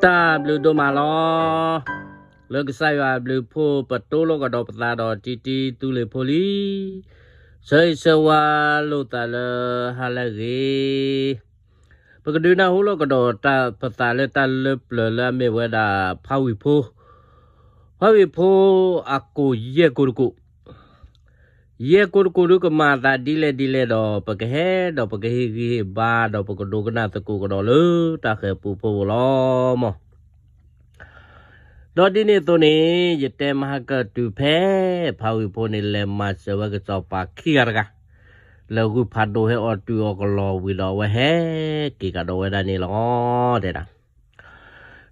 တၢ်ဘျုးဒိၣ်မးလီၤ. လၢကစၢ်ယွၤအဘျုးအဖှိၣ် ပတိၢ်လိာ်ကဒီးပသးဒီးတံတံသူလ့ၤဖိလံ. ဆၢဂ့ၤဆၢဝါလိာ်သးလၢဟါလၢအဂ့ၤ, ပကဒုးနၢ်ဟူလိာ်ကဒီးတၢ်ပသးလၢတၢ်လၢပျၢၤလၢအမ့ၢ်ဝဲဒၣ် ဖးဝံၤဖိ, ဖးဝံၤဖိအကိးယဲၢ်ကိးတကိး ယဲၢ်ကိးတကိးဒုးကမၤသးဒ်လဲၣ်ဒ်လဲၣ်ဒီး ပကဟဲဒီးပကဟ့ၣ်ဂံၢ်ဟ့ၣ်ဘါဒီး ပကဒိကနၣ်သကိးကဒီးလၢတၢ်ဃဲၤပူဖိလီၤမး. ဒီးဒ်န့ၣ်အသိးန့ၣ် ယတဲမဟါကတုၤဖဲ ဖးဝံၤဖိန့ၣ် လဲၤမၤစၢၤဝဲကစီၤပၤခံဂၤတဂၤ လၢဂုၢ်ဖးဒိၣ်ဟဲအီၣ်တုၤအီၣ်ကလီၤဝံၤဒီး အဝဲဟဲက့ၤကဒီးဝဲဒၣ်န့ၣ်လီၤ တဲဒၣ်.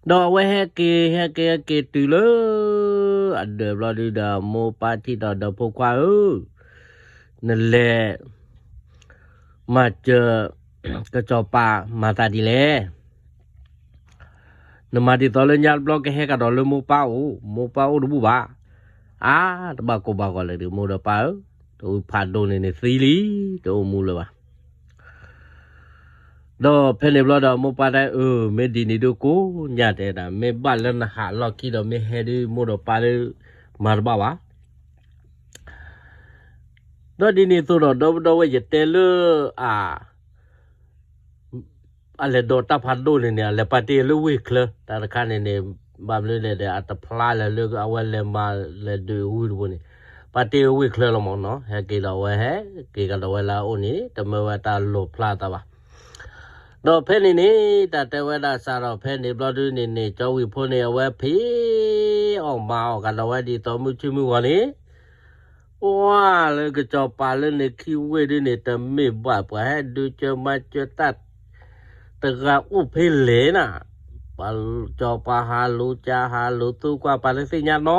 ဒီးအဝဲဟဲက့ၤ ဟဲက့ၤ ဟဲက့ၤတုၤလၢအဒၢးဘျီဒုဒီး မိၢ်ပၢ်ထံၣ်ဒီး ဒီးဖိခွါဧၢ, နလဲၤမၤစၢၤကစီၤပၤမၤသးဒ်လဲၣ်. နမၤဒ်သိးလၢညါတဘျီကဟဲကဒီးလၢမိၢ်ပၢ်အိၣ်, မိၢ်ပၢ်အိၣ်တဘူၣ်ဘၣ်. အါ တဘၣ်ကိၢ်ဘၣ်ဂီၤလၢၤဒီး မိၢ်ဒီးပၢ်ဧၢ, တဝံဖးဒိၣ်န့ၣ်န့ၣ်သံလံ, တအိၣ်မူလၢၤဘၣ်. ဒီးဖဲန့ၣ်ဘျီဒီး မိၢ်ပၢ်တဲ အၢ မ့ၢ်ဒ်န့ၣ်ဒုးကိးညါ တဲဒၣ်, မ့ၢ်ဘၣ်လၢနဟးလီၢ်ခံဒီး မ့ၢ်ဟဲဒုး မိၢ်ဒီးပၢ်ဒုး မၤတဘၣ်ဘၣ်. ဒီးဒ်န့ၣ်အသိးဒီး ဒီပုၢ်ဒီဝဲၢ် ယတဲလၢအ အလဲၤဒီးတၢ်ဖးဒိၣ်န့ၣ်န့ၣ် အလဲၤပာ်တ့ၢ်လၢဝ့ၢ်ချၢ တၢ်တခါန့ၣ်န့ၣ် ဘၣ်မနုၤလဲၣ်ဒီး အတဖျါလၢၤလၢအဝဲလဲၤမၤလဲၤဒုးဝံၤတဘိန့ၣ် ပာ်တ့ၢ်ဝ့ၢ်ချၢလီၤမးနီၤ. ဟဲက့ၤဒီးအဝဲဟဲက့ၤကဒီးဝဲလၢအအိၣ်န့ၣ် တမၢဝဲတၢ်လီၤဖျါသးဘၣ်. ဒီးဖဲန့ၣ်န့ၣ် တၢ်တဲဝဲဒၣ်စးဒီး ဖဲန့ၣ်ဘျီဒုန့ၣ်န့ၣ် ကၠီဝံၤဖိန့ၣ် အဝဲဖံးအီၣ်မၤအီၣ်ကဒီးဝဲဒ်သိးမုၢ်ဆ့မုၢ်ဂီၤန့ၣ် ပှၤလၢကစီၤပၤလၢန့ၣ်ခံဝ့ၢ်ဒုန့ၣ် တမ့ၢ်ဘၣ်ပှၤဟဲဒုးကၢမၤစၢၤတၢ် တဂၤအိၣ်ဖဲလဲၣ်နၤ, ပှၤစီၤပၤဟးလိၤကၢဟးလိၤသူကွၢ် ပှၤတသ့ၣ်ညါနီ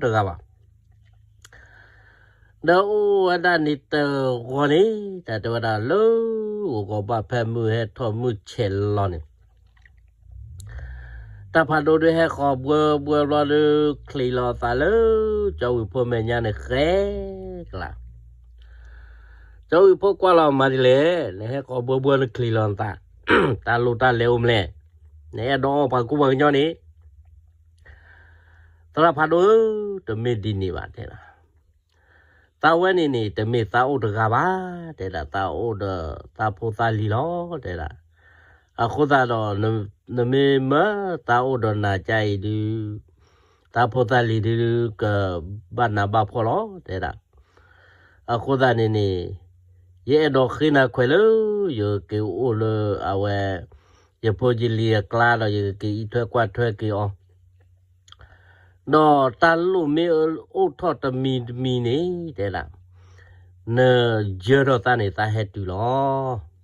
တဂၤဘၣ်. ဒီးအိၣ်ဝဲဒၣ်န့ၣ်တဂီၤန့ၣ် တၢ်တဲဝဲဒၣ်လၢ ဂီၤဘၣ်ဖဲမုၢ်ဟဲထီၣ်မုၢ်ဆဲးလီၤန့ၣ် တၢ်ဖးဒိၣ်ဒုးဟဲဃီၤဘှၢဘှၢဘျီဒုး ချံးလီၤအသးလၢ ကၠီဝံၤဖိမဲာ်ညါန့ၣ်ဃဲကလး. ကၠီဝံၤဖိကွၢ်လီၤမၤဒ်လဲၣ်, နဟဲဃီၤဘှၢဘှၢနချံးလီၤနသး, တၢ်လိၣ်တၢ်လဲၤအိၣ်မလဲၣ်, နအဲၣ်ဒိးအီၣ်ပှၤကူပှၤကညီန့ၣ် သရၣ်ဖးဒိၣ်ဧၢ, တမ့ၢ်ဒ်န့ၣ်ဘၣ်တဲဒၣ်. သးဝဲန့ၣ်န့ၣ် တမ့ၢ်သးအိၣ်တဂၤဘၣ်, တဲဒၣ် သးအိၣ်ဒီးသးဖိသးလံၤလီၤ တဲဒၣ်. အဃိသတးဒီး နမ့ၢ်မၢသးအိၣ်ဒီးနၤကါအံၤဒုး သးဖိသးလံၤဒုး ကဘၣ်နးဘၣ်ဖှီၣ်လီၤ တဲဒၣ်. အဃိသတးန့ၣ်န့ၣ် ယအဲၣ်ဒိးဃ့နၤခွဲးလၢ ယကက့ၤအိၣ်လၢအဝဲ ယဖိယလံၤအကျါဒီး ယကက့ၤအံးထွဲကွၢ်ထွဲက့ၤအီၤ ဒီးတၢ်လိၣ်မ့ၢ်အိၣ်ထီၣ်တမံၤတမံၤန့ၣ် တဲဒၣ် နယၢထီၣ်သးန့ၣ် သးဟဲတုၤလီၤ.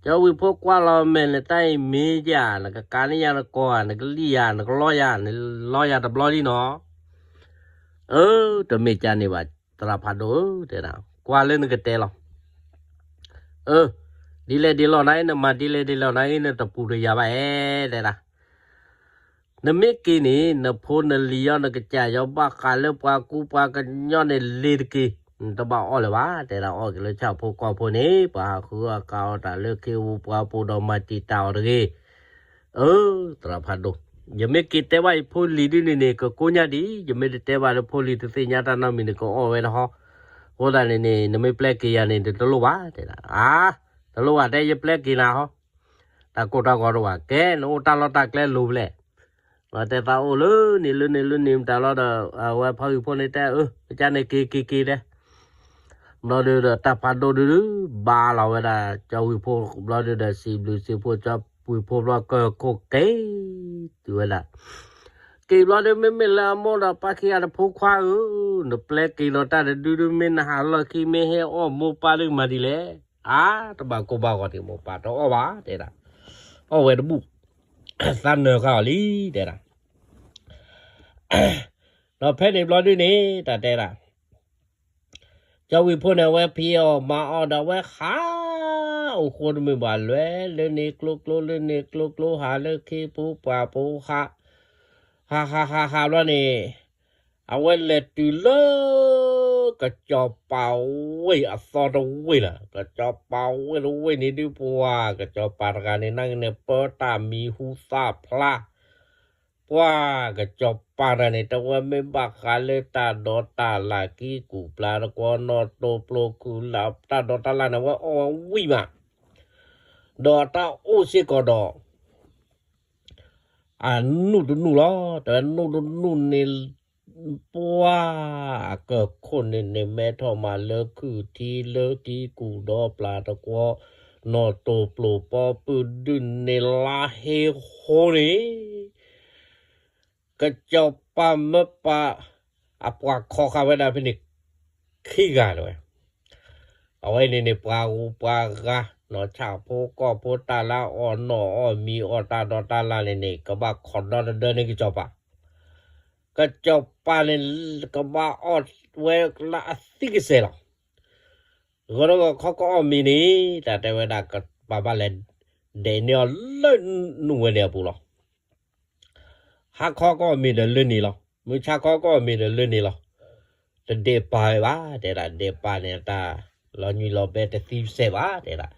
ကၠီဝံၤဖိကွၢ်လီၤမဲာ်န့ၣ် တၢ်အံၤမ့ၢ်ယၤ နကကးန့ၢ်ယၤနကီၢ်ဧါ, နကလံၣ်ယၤ, နကလီယၤ, နလီယၤတဘျီလံနီၤ. အၢ တမ့ၢ်ကန့ၣ်ဘၣ် သရၣ်ဖးဒိၣ်ဧၢ တဲဒၣ်, ကွၢ်လၢနကတဲလီၤ. အၢ ဒ်လဲၣ်ဒ်လဲၣ်နၤအံၤ နမၤဒ်လဲၣ်ဒ်လဲၣ်နၤအံၤ နတပူၤတယၤဘၣ်အဲ တဲဒၣ်. နမ့ၢ်က့ၤန့ၣ် နဖိနလံၤယီၤ နကစၢ်ယီၤ ဘၣ်ဃးလၢပှၤကူပှၤကညီန့ၣ် လ့ၤတက့ၢ်, နတဘၣ်အီၣ်လၢၤဘၣ် တဲဒၣ်. အီၣ်က့ၤလၢဆၣ်ဖိကီၢ်ဖိန့ၣ် ပှၤဟးဃုအီၣ်ဃုအီၣ်တၢ်လၢခ့ပူၤပှၢ်ပူၤဒီး မၤတံာ်တာ်အီၤတဂ့ၤ. အၢ သရၣ်ဖးဒိၣ်, ယမ့ၢ်က့ၤတဲဘၣ်ယဖိလံၤဒ်န့ၣ်န့ၣ် ကကိညၢ်ဒံး, ယမ့ၢ်တတဲဘၣ်လၢဖိလံၤတသ့ၣ်ညါတၢ်နီတမံၤန့ၣ် ကအီၣ်ဝဲတဟီ, အဃိသတးန့ၣ်န့ၣ် နမ့ၢ်ပျဲက့ၤယၤန့ၣ် တလိၣ်ဘၣ် တဲဒၣ်. အါ တလိၣ်ဘၣ်တဲ ယပျဲက့ၤနၤဟီ, တၢ်ကိၢ်တၢ်ဂီၤတအိၣ်ဘၣ်. ကဲ နအိၣ်တၢ်လီၢ်တၢ်ကျဲလိၤဖဲလဲၣ်. တဲသးအိၣ်လၢန့ၣ်လၢန့ၣ်လၢန့ၣ်မတၤလီၤဒီး အဝဲဖးဝံၤဖိန့ၣ်တဲ အၢ ကန့ၣ်က့ၤက့ၤက့ၤတဲ ဘျီဒုဒီးတၢ်ဖးဒိၣ်ဒုဒု ဘါလီၤဝဲဒၣ် ကၠီဝံၤဖိဘျီဒုဒီး စံးဘျုးစံးဖှိၣ်ကၠီဝံၤဖိဘျီ ကၢၢ်ခိၣ်က့ၤတုၤဝဲဒၣ်. က့ၤဘျီဒု မ့မ့ၢ်လၢအမိၢ်ဒီးပၢ်ခံဂၤတဖိခွါဧၢ, နပျဲက့ၤလီၤတၢ်တဒုဒု မ့ၢ်နဟးလီၢ်ခံ မ့ၢ်ဟဲအီၣ်မိၢ်ပၢ်ဒုမၤဒ်လဲၣ်. အါ တဘၣ်ကိၢ်ဘၣ်ဂီၤန့ၣ် မိၢ်ပၢ်တအီၣ်ဘၣ် တဲဒၣ်. အီၣ်ဝဲတဘူၣ် သးနၢၤဃာ်အီၤလံ တဲဒၣ်. ဒီးဖဲန့ၣ်ဘျီဒုန့ၣ် တၢ်တဲဒၣ် ကၠီဝံၤဖိန့ၣ် အဝဲဖံးအီၣ်မၤအီၣ်ဒီး အဝဲဟးအိၣ်ဃိတမုာ်ဘၣ် လဲၤလၢန့ၣ်ကျိကျိ လၢန့ၣ်ကျိကျိ ဟးလၢခ့ပူၤပှၢ်ပူၤ ဟး ဟးဟးဟးဟးဘျီန့ၣ် အဝဲလဲၤတုၤလၢ ကစီၤပၤဝ့ၢ်အသီတဝ့ၢ်လီၤ. ကစီၤပၤဝ့ၢ်တဝ့ၢ်န့ၣ်ဒုး ပှၤကစီၤပၤတဂၤန့ၣ် နာ်က့န့ၣ် ပၢတၢ်မံၤဟူသၣ်ဖျါ, ပှၤကစီၤပၤတဂၤန့ၣ် တဝဲမ့ၢ်ဘၣ်ဃးလၢတၢ်ဒိးတၢ်လၢ် ကံကူၣ်ပျၢ်တကွီ နီၣ်တိၢ်ပျီခုၣ်လၢ် တၢ်ဒိးတၢ်လၢ်န့ၣ် အဝဲအီၣ်ဝဲဝံၣ်မး, ဒီးတၢ်အိၣ်စ့ၢ်ကီးဒီး အနူၢ်တနူၢ်လီၤ. တနူၢ်တနူၢ်န့ၣ် ပှၤအကၢၢ်ခိၣ်န့ၣ်န့ၣ် မဲထီၣ်မးလၢခုၣ်ထံလၢကံကူၣ်ဒီပျၢ်တကွီ နီၣ်တိၢ်ပျီပီပုၢ်ဒုးန့ၣ် လါဟ့ဟိန့ၣ် ကစီၤပၤမၢပှၤ အပှၤခီဃာ်ဝဲဒၣ်ဖဲန့ၣ် ခံဂၤတဝဲ အဝဲန့ၣ်န့ၣ် ပှၤဂုၤပှၤဂၤ နီၢ်ဆၣ်ဖိကီၢ်ဖိ တၢ်လၢအီၣ်နီၣ်အီၣ်မံၤ အီၣ်တၢ်ဒိးတၢ်လၢ်န့ၣ်န့ၣ် ကဘၣ်ခိးဒီတဒၢန့ၢ်ကစီၤပၤ, ကစီၤပၤန့ၣ် ကဘၣ်အီၣ်ဝဲလၢအသံကစဲးလီၤ. ဂီၤဒီးဂီၤခီကအီၣ်မံၤန့ၣ် တၢ်တဲဝဲဒၣ် ကပၤဘၣ်လဲၤဒဲးန့ၢ်အီၤလၢနူၢ်ဝဲန့ၣ်အပူၤလီၤ. ဟါခီကအီၣ်မံၤဒီးလၢန့ၣ်လီၤ. မုၢ်ဆါခီကအီၣ်မံၤဒီးလၢန့ၣ်လီၤ. တဒဲးပာ်ဝဲဘၣ် တဲဒၣ်, ဒဲးပာ်န့ၣ် တၢ်လီၤညွံးလီၤဘဲတသံစဲးဘၣ် တဲဒၣ်.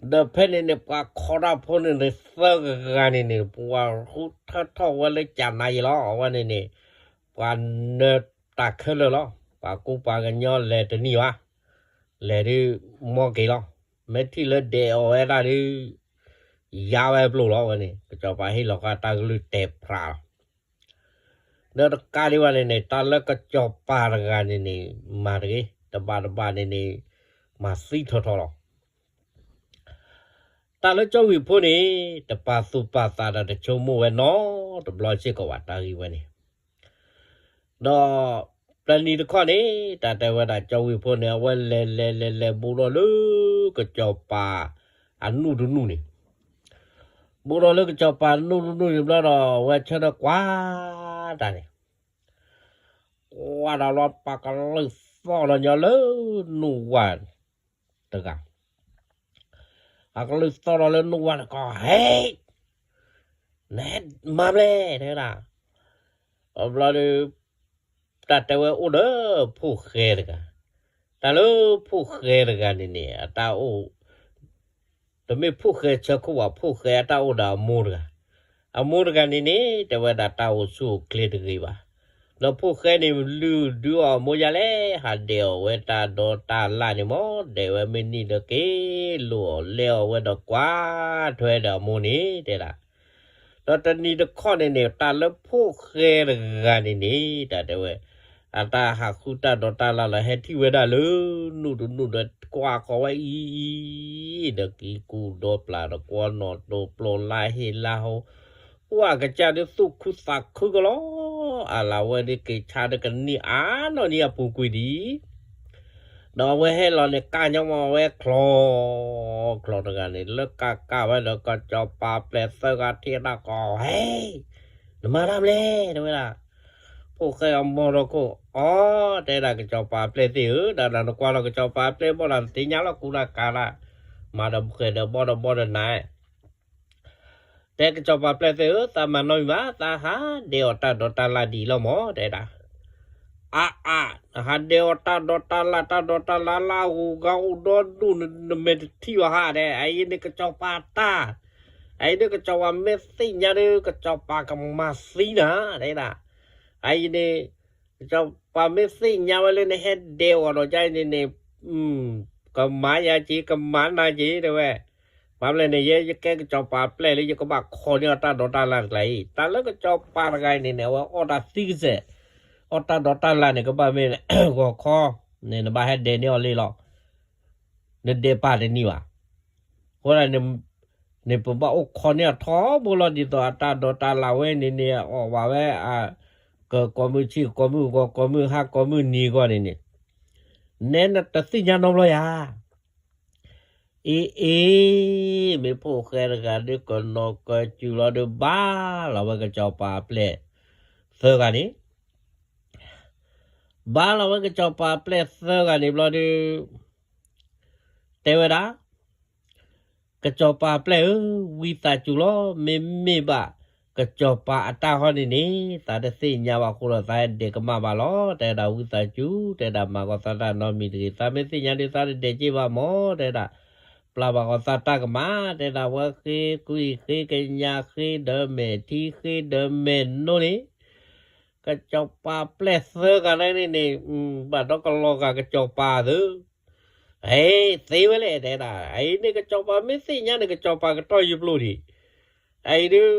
ဒီးဖဲန့ၣ်န့ၣ် ပှၤခိးတၢ်ဖိန့ၣ်န့ၣ် သၢဂၤန့ၣ်န့ၣ် ပှၤဃုထၢထီၣ်ဝဲလၢကၢနါယံၤလီၤ. အဝဲန့ၣ်န့ၣ် ပှၤနၢတၢ်ခဲလၢာ်လီၤ. ပှၤကူပှၤကညီလဲၤတနံၣ်ဘၣ်, လဲၤဒုးမီက့ၤလီၤ. မ့ၢ်ထံၣ်လၢဒဲးအီၣ်ဝဲဒၣ်ဒုး ယါဝဲပျိလီၤ. အဝဲန့ၣ် ကစီၤပၤဟ့ၣ်လီၤဃာ်တၢ်ကလုၢ်တဲာ်ဖြးလီၤ. ဒီးတကးဒံးဘၣ်န့ၣ်န့ၣ် တၢ်လၢကစီၤပၤတဂၤန့ၣ်န့ၣ် မၤတဂ့ၤ, တဘၣ်တဘၣ်န့ၣ်န့ၣ် မၤသံထီထီလီၤ. တၢ်လၢကၠီဝံၤဖိန့ၣ် တပာ်သူၣ်ပာ်သးဒီးတဆိကမိၣ်ဝဲနီတဘျီစ့ၢ်ကီးဘၣ် တၢ်ဂ့ၢ်ဝဲန့ၣ် ဒီးပျၢၤနံၤတခီန့ၣ် တၢ်တဲဝဲဒၣ်ကၠီဝံၤဖိန့ၣ် အဝဲလဲၤလဲၤလဲၤလဲၤဘူးဒီးလၢကစီၤပၤအနူၢ်တနူၢ်န့ၣ်, ဘူးဒီးလၢကစီၤပၤနူၢ်တနူၢ်န့ၣ်ဘျီဒီး အဝဲဆၢထၢၣ်ကွၢ်တၢ်န့ၣ်, ကွၢ်ဒီးလီၤ ပှၤကလုၢ်သီၣ်ဒီးညီလၢနူၢ်ဝၢ်တဂၤ အကလုၢ်သီၣ်ဒီးလၢနူၢ်ဝၢ်တဂၤ ဟဲ, နဟဲမၤမလဲၣ် တဲဝဲဒၣ်. အဘျီဒီး တၢ်တဲဝဲအိၣ်ဒီးဖိၣ်ဃဲတဂၤ, တၢ်လၢဖိၣ်ဃဲတဂၤန့ၣ်န့ၣ် အတၢ်အိၣ် တမ့ၢ်ဖိၣ်ဃဲဆၢခိၣ်ဘၣ် ဖိၣ်ဃဲအတၢ်အိၣ်ဒီးအမိၢ်တဂၤ, အမိၢ်တဂၤန့ၣ်န့ၣ် တဲဝဲဒၣ်တၢ်အိၣ်ဆူၣ်အိၣ်ချ့တဂ့ၤဘၣ်. ဒီးဖိၣ်ဃဲန့ၣ် လုၢ်ဒုးအီၣ်အမိၢ်ယါလဲၣ် ဟးဒဲးအီၣ်ဝဲတၢ်ဒိးတၢ်လၢ်န့ၣ်မ့ၢ် ဒဲးဝဲမ့ၢ်နံၣ်ဒီးက့ၤ လိၣ်အီၣ်လဲအီၣ်ဝဲဒီးကွၢ်ထွဲဒီးအမိၢ်န့ၣ် တဲဒၣ်. ဒီးတနံၤတခီန့ၣ်န့ၣ် တၢ်လၢဖိၣ်ဃဲတဂၤန့ၣ်န့ၣ် တၢ်တဲဝဲ အတၢ်ဟးဃုတၢ်ဒိးတၢ်လၢ်လီၤ ဟဲထံၣ်ဝဲဒၣ်လၢ နူၢ်တနူၢ်ဒီးကွၢ်ဃီၤဝဲအံၤအံၤ ဒီးကံကူၣ်ဒီပျၢ်ဒီးကွီနီၣ်တိၢ်ပျီလါဟ့လါဟိ ပှၤကစၢ်ဒုးသူၣ်ခုသးခုကလီၤ. အလၢဝဲဒၣ်က့ၤဆါဒီးကနံၣ်အါနီၢ်နံၣ်အပူၤကွံာ်ဒံး ဒီးအဝဲဟဲလီၤန့ၣ် ကၢ်ညီမးဝဲချီ ချီတဂၤန့ၣ် လၢကးကးဝဲဒီးကစီၤပၤပျဲၢ်သၢဂၤထံၣ်အတၢ်ကီ ဟဲ, နမၤတၢ်မလဲၣ် တဲဝဲဒၣ်. ဖိၣ်ဃဲအမိၢ်ဒီးခိၣ် အီ တဲဒၣ်ကစီၤပၤပျဲၢ်သ့ၣ်ဧၢ, တၢ်နကွၢ်လီၤကစီၤပၤပျဲၢ်ဘီၣ်ဒီး သ့ၣ်ညါလီၤကူလၢ်ကၤလၢ် မၤဒီးပဃဲၤဒီးဘီၣ်ဒီးဘီၣ်ဒီးနၤ တဲကစီၤပၤပျဲၢ်သ့ၣ်ဧၢ, သးမၤနီၣ်မံၤမး, သးဟးဒဲးအီၣ်တၢ်ဒိးတၢ်လၢ်ဒ်အံၤလီၤမး တဲဒၣ်. အါအါ, နဟးဒဲးအီၣ်တၢ်ဒိးတၢ်လၢ်, တၢ်ဒိးတၢ်လၢ်လၢအဂုၤအဂၤအိၣ်ဒီဒူၣ်, နမဲာ်တထံၣ်ဘၣ်ဟးဒဲး, အအံၤန့ၣ်ကစီၤပၤတၢ်, အအံၤန့ၣ်ကစီၤပၤမ့ၢ်သ့ၣ်ညါဒီး ကစီၤပၤကမၤသံနၤ တဲဒၣ်. အအံၤန့ၣ် ကစီၤပၤမ့ၢ်သ့ၣ်ညါဝဲလၢနဟဲဒဲးအီၣ်ဒီးကါအံၤန့ၣ်န့ၣ် ကမၤယၤက့ၤ ကမၤနၤက့ၤ တဲဝဲ. ဘၣ်မလဲၣ်န့ၣ် ယဲယကဲကစီၤပၤပျဲၢ်လၢ ယကဘၣ်ခိးန့ၢ်အီၣ်တၢ်ဒိးတၢ်လၢ်တကျါအံၤ, တၢ်လၢကစီၤပၤတဂၤအံၤန့ၣ်န့ၣ် အဝဲအီၣ်တၢ်သံကစဲး, အီၣ်တၢ်ဒိးတၢ်လၢ်န့ၣ် ကဘၣ်မ့ၢ်ဂီၤခီန့ၣ် နဘၣ်ဟဲဒဲးန့ၢ်အီၤလံလီၤ. နဒဲးပာ်တန့ၢ်ဘၣ်. အဃိဒၣ်န့ၣ် ပဘၣ်အိၣ်ခိးန့ၢ်အထီဘိလီၤ. ဒ်သိးအတၢ်ဒိးတၢ်လၢ်ဝဲန့ၣ်န့ၣ် အီၣ်ဘၣ်ဝဲ ကကိးမုၢ်ဆံး ကိးမုၢ်ဂီၤ ကိးမုၢ်ဟါ ကိးမုၢ်နံၤအဂီၢ်န့ၣ်န့ၣ် နဲနတသ့ၣ်ညါနီတဘျီယၤ. အ့အ့, မ့ၢ်ဖိၣ်ဃဲတဂၤဒုးကနီၤကစူၤလီၤဒီး ဘါလီၤဝဲကစီၤပၤပျဲၢ်သၢဂၤန့ၣ်, ဘါလီၤဝဲကစီၤပၤပျဲၢ်သၢဂၤန့ၣ်ဘျီဒုး တဲဝဲဒၣ် ကစီၤပၤပျဲၢ်ဧၢ, ဝံသးစူၤလီၤ, မ့မ့ၢ်ဘၣ် ကစီၤပၤအတၢ်ဟီၣ်န့ၣ်န့ၣ် သးတသ့ၣ်ညါဘၣ်အဃိဒီး သးဒဲးကမၣ်ဘၣ်လီၤ. တဲဒၣ်ဝံသးစူၤ တဲဒၣ်မၤကီးသးတၢ်နီတမံၤတဂ့ၤ, သးမ့ၢ်သ့ၣ်ညါဒီး သးတဒဲးက့ၤဘၣ်မၢ် တဲဒၣ်, ပျၢ်ဘၣ်ကီးသးတၢ်ကမၣ်, တဲဒၣ်ဝဲဃ့ကွံာ်ဃ့ကညးဃ့ဒီးမဲာ်ထံဃ့ဒီးမဲာ်နိန့ၣ် ကစီၤပၤပျဲၢ်သၢဂၤန့ၣ်န့ၣ် ဘၣ်ဒီးကလီၤဂာ်ကစီၤပၤသၢ ဟဲသ့ဝဲလဲၣ် တဲဒၣ်, အအံၤန့ၣ် ကစီၤပၤမ့ၢ်သ့ၣ်ညါန့ၣ် ကစီၤပၤကတီၢ်ယပျိၢ်ဒံး, အအံၤဒုး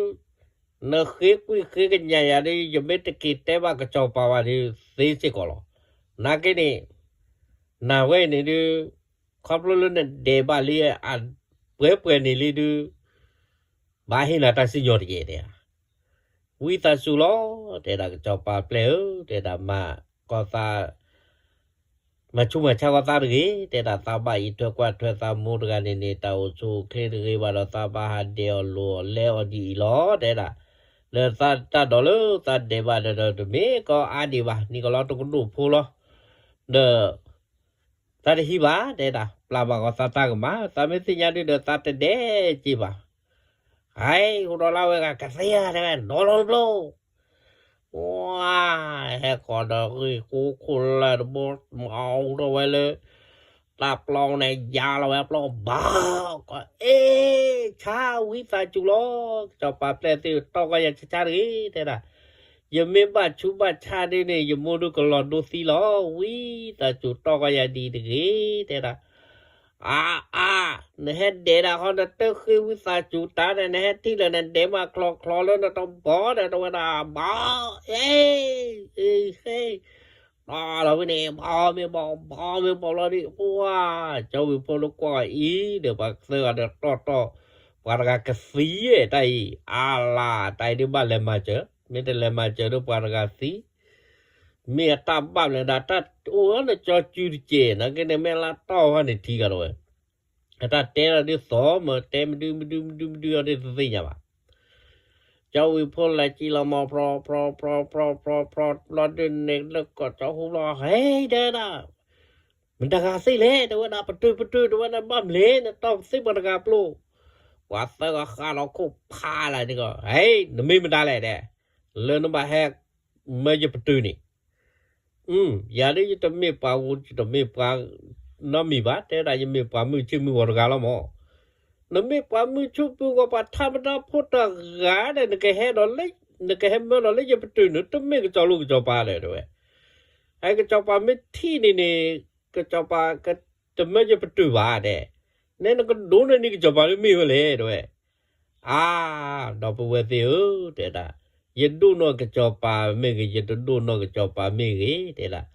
နဃ့ကွံာ်ဃ့ကညးယၤဒုး ယမ့ၢ်တက့ၤတဲဘၣ်ကစီၤပၤဘၣ်ဒုး သ့စ့ၢ်ကီးလီၤ. နာ်က့န့ၣ် နဝဲအံၤန့ၣ်ဒုး ခီဖျိလၢနဒဲးဘၣ်လံ အပှဲၤပှဲၤန့ၣ်လံဒုး ဘၣ်ဟ့ၣ်နၤတၢ်စံၣ်ညီၣ်တက့ၢ် တဲဒၣ် ဝံသးစူၤလီၤ တဲဒၣ် ကစီၤပၤပျဲၢ်ဧၢ တဲဒၣ် မၤကီးသး မၤဆူးမၤဆါကီးသးတဂ့ၤ တဲဒၣ်, သးဘၣ်အံးထွဲကွၢ်ထွဲသးမိၢ်တဂၤန့ၣ်န့ၣ် တၢ်အိၣ်ဆူၣ်အိၣ်ချ့တဂ့ၤဘၣ်ဒီး သးဘၣ်ဟးဒဲးအီၤလိၤအီၤလဲအီၤဒ်အံၤလီၤ တဲဒၣ်, လၢသးတၢ်ဒိးလၢသးဒဲးဘၣ်ဒီး တမ့ၢ်ကအါဒံးဘၣ် နံၤကလီတကဒိၣ်ဖိလီၤ ဒီး သးတဟံးဘၣ် တဲဒၣ်, ပျၢ်ဘၣ်ကီးသးတၢ်ကမၣ်, သးမ့ၢ်သ့ၣ်ညါဒုးဒီး သးတဒဲးက့ၤဘၣ်. ဟဲ ဟူးဒီးလၢဝဲဂၤ ကသ့ဧါ တဲဝဲ နီၤလီၤတဘျီ ဝါ ဟဲဃီၤဒီးဂ့ၢ်ဃိခိၣ်လၢတဘိ မၤအူထီၣ်ဝဲလၢ တၢ်ပျီန့ၣ် ယါလီၤဝဲပျီဘၣ်ကီး အ့ ဆါဝံသးစူၤလီၤ, ကစီၤပၤပျဲၢ်သ့ၣ်တီၢ်ကီးယၤဆါဆါတဂ့ၤ တဲဒၣ်, ယမ့ၢ်ဘၣ်ဆူးဘၣ်ဆါဒ်န့ၣ် ယမိၢ်ဒုးကလီၤဒိသံလီၤ, ဝံသးစူၤတီၢ်ကီးယၤဒ်အံၤတဂ့ၤ တဲဒၣ် အါ အါ, နဟဲဒဲးဒၣ်ဃီ နတဃ့ဝံသးစူၤတၢ်န့ၣ် နဟဲထံၣ်လၢနဒဲးမးချီချီလၢနတဘီဒီး တဝဲဒၣ်ဘီ အ့ အ့ ဟ့ ဘီလီၤဝဲန့ၣ် ဘီမ့ၢ်ဘီ ဘီမ့ၢ်ဘီလီၤဒ် ပှၤ ကၠီဝံၤဖိလၢကွၢ်အံၤဒီး ပှၤသၢဂၤဒီးတီၢ်တီၢ် ပှၤတဂၤကသံတၢ်အံၤ အါလါ တၢ်အံၤဒ်ဘၣ်လဲၤမၤစၢၤ မ့ၢ်တလဲၤမၤစၢၤဒီးပှၤတဂၤသံ မ့ၢ်အတၢ်ဘၣ်မနုၤဒၣ် တၢ်အိၣ်လၢနကၠီစုတက့ၢ် နာ်က့န့ၣ် မ့ၢ်လၢတီၢ်ဝဲန့ၣ်ထံဂၤတဝဲ အတၢ်တဲလီၤဒ်သိးမ့ၢ်တဲမဒုမဒုမဒုမဒုအီၤဒ်တသ့ၣ်ညါဘၣ်. ကၠီဝံၤဖိလဲၤကံလီၤမီၤ ဖြီဖြီဖြီဖြီဖြီဖြီ ဘျီဒုးန့ၣ်လၢကီၢ်ကၠီဟူဘျီ ဟဲတဲဒၣ် မတၤဂၤသ့လဲၣ် တဲဝဲဒၣ် ပတုာ်ပတုာ် တဲဝဲဒၣ် ဘၣ်မလဲၣ် နတီၢ်သ့ၣ်ပှၤတဂၤပျိ ပှၤသၢဂၤဃးဒီးခိၣ်ဖးလၢ်န့ၣ်ကီး ဟဲ နမ့ၢ်မတၤလဲၣ်တဲ လၢနဘၣ်ဟဲ မၢယပတုာ်န့ၣ် ယၤဒ်ယတမ့ၢ်ပှၤဝူ ယတမ့ၢ်ပှၤနီတမံၤဘၣ် တဲဒၣ် ယမ့ၢ်ပှၤမုၢ်ဆ့ၣ်မုၢ်ဂီၤတဂၤလီၤမး နမ့ၢ်ပှၤမုၢ်ဆ့ၣ်မုၢ်ဂီၤ ပှၤထါမတၤဖိတဂၤဒီး နကဟဲဒီးလၢ နကဟဲမၢဒီးလၢယပတုာ်န့ၣ် တမ့ၢ်ကစီၤလိၤကစီၤပၤဒီး တဲဝဲ ဟဲကစီၤပၤမ့ၢ်ထံၣ်န့ၣ်န့ၣ် ကစီၤပၤကတမၢယပတုာ်ဘၣ်တဲ နဲနကဒိးန့ၢ်နံၤကစီၤပၤလၢမ့ၢ်ဝဲလဲၣ် တဲဝဲ အါ ဒီပုၢ်ဝဲၢ်သ့ၣ်ဧၢ တဲဒၣ် ယဒိၣ်နီၢ်ကစီၤပၤမ့ၢ်ဂ့ၤ ယတဒိၣ်နီၢ်ကစီၤပၤမ့ၢ်ဂ့ၤ တဲဒၣ်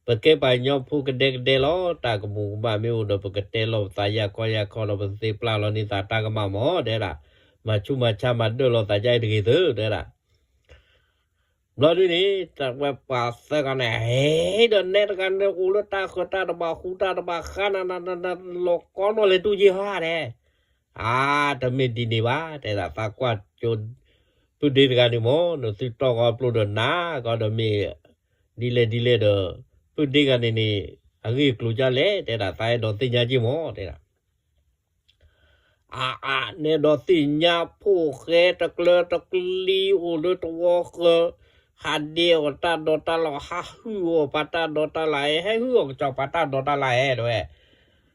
ပကဲပှၤကညီဖိကဒဲကဒဲလီၤ တၢ်ကမူးကမၣ်မ့ၢ်အိၣ်ဒီး ပကတဲလီၤပသးယၢ်ခီယၢ်ခီဒီး ပသ့ပျၢ်လီၤန့ၢ်သးတၢ်ကမၣ်မး တဲဒၣ် မၤဆူးမၤဆါမၤဒၢၣ်လီၤသးယါအံၤတဂ့ၤသု တဲဒၣ် ဘျီဒုန့ၣ် တၢ်ဝဲပှၤသၢဂၤန့ၣ် ဟဲဒီးနဲတဂၤန့ၣ် အိၣ်လၢတၢ်ဃၢၤတၢ်တဘၣ်ဃူတၢ်တဘၣ်ဃါနၤ လီၤကီနီၢ်လဲၤတူၢ်ယံၤဟါဒဲး အါ တမ့ၢ်ဒ်န့ၣ်ဘၣ် တဲဒၣ် သးကွၢ်ကၠိ ပုၢ်ဒ့တဂၤန့ၣ်မး နသုတီၢ်ကီပျိဒီးနၤကီဒီးမ့ၢ် ဒ်လဲၣ်ဒ်လဲၣ်ဒီး ပုၢ်ဒ့ဂၤန့ၣ်န့ၣ် အဂ့ၢ်အကျိၤဒ်လဲၣ် တဲဒၣ် သးအဲၣ်ဒိးသ့ၣ်ညါက့ၤမး တဲဒၣ် အါအါ နဲဒီးသ့ၣ်ညါဖိၣ်ဃဲတကျၢတကျံအိၣ်လၢတဝီဃၢၤ ဟးဒဲးအီၣ်တၢ်ဒိးတၢ်လၣ် ဟးဟုၣ်အီၣ်ပှၤတၢ်ဒိးတၢ်လၣ် ဟဲဟုၣ်အီၣ်ကစီၤပၤတၢ်ဒိးတၢ်လၣ် တဲဝဲ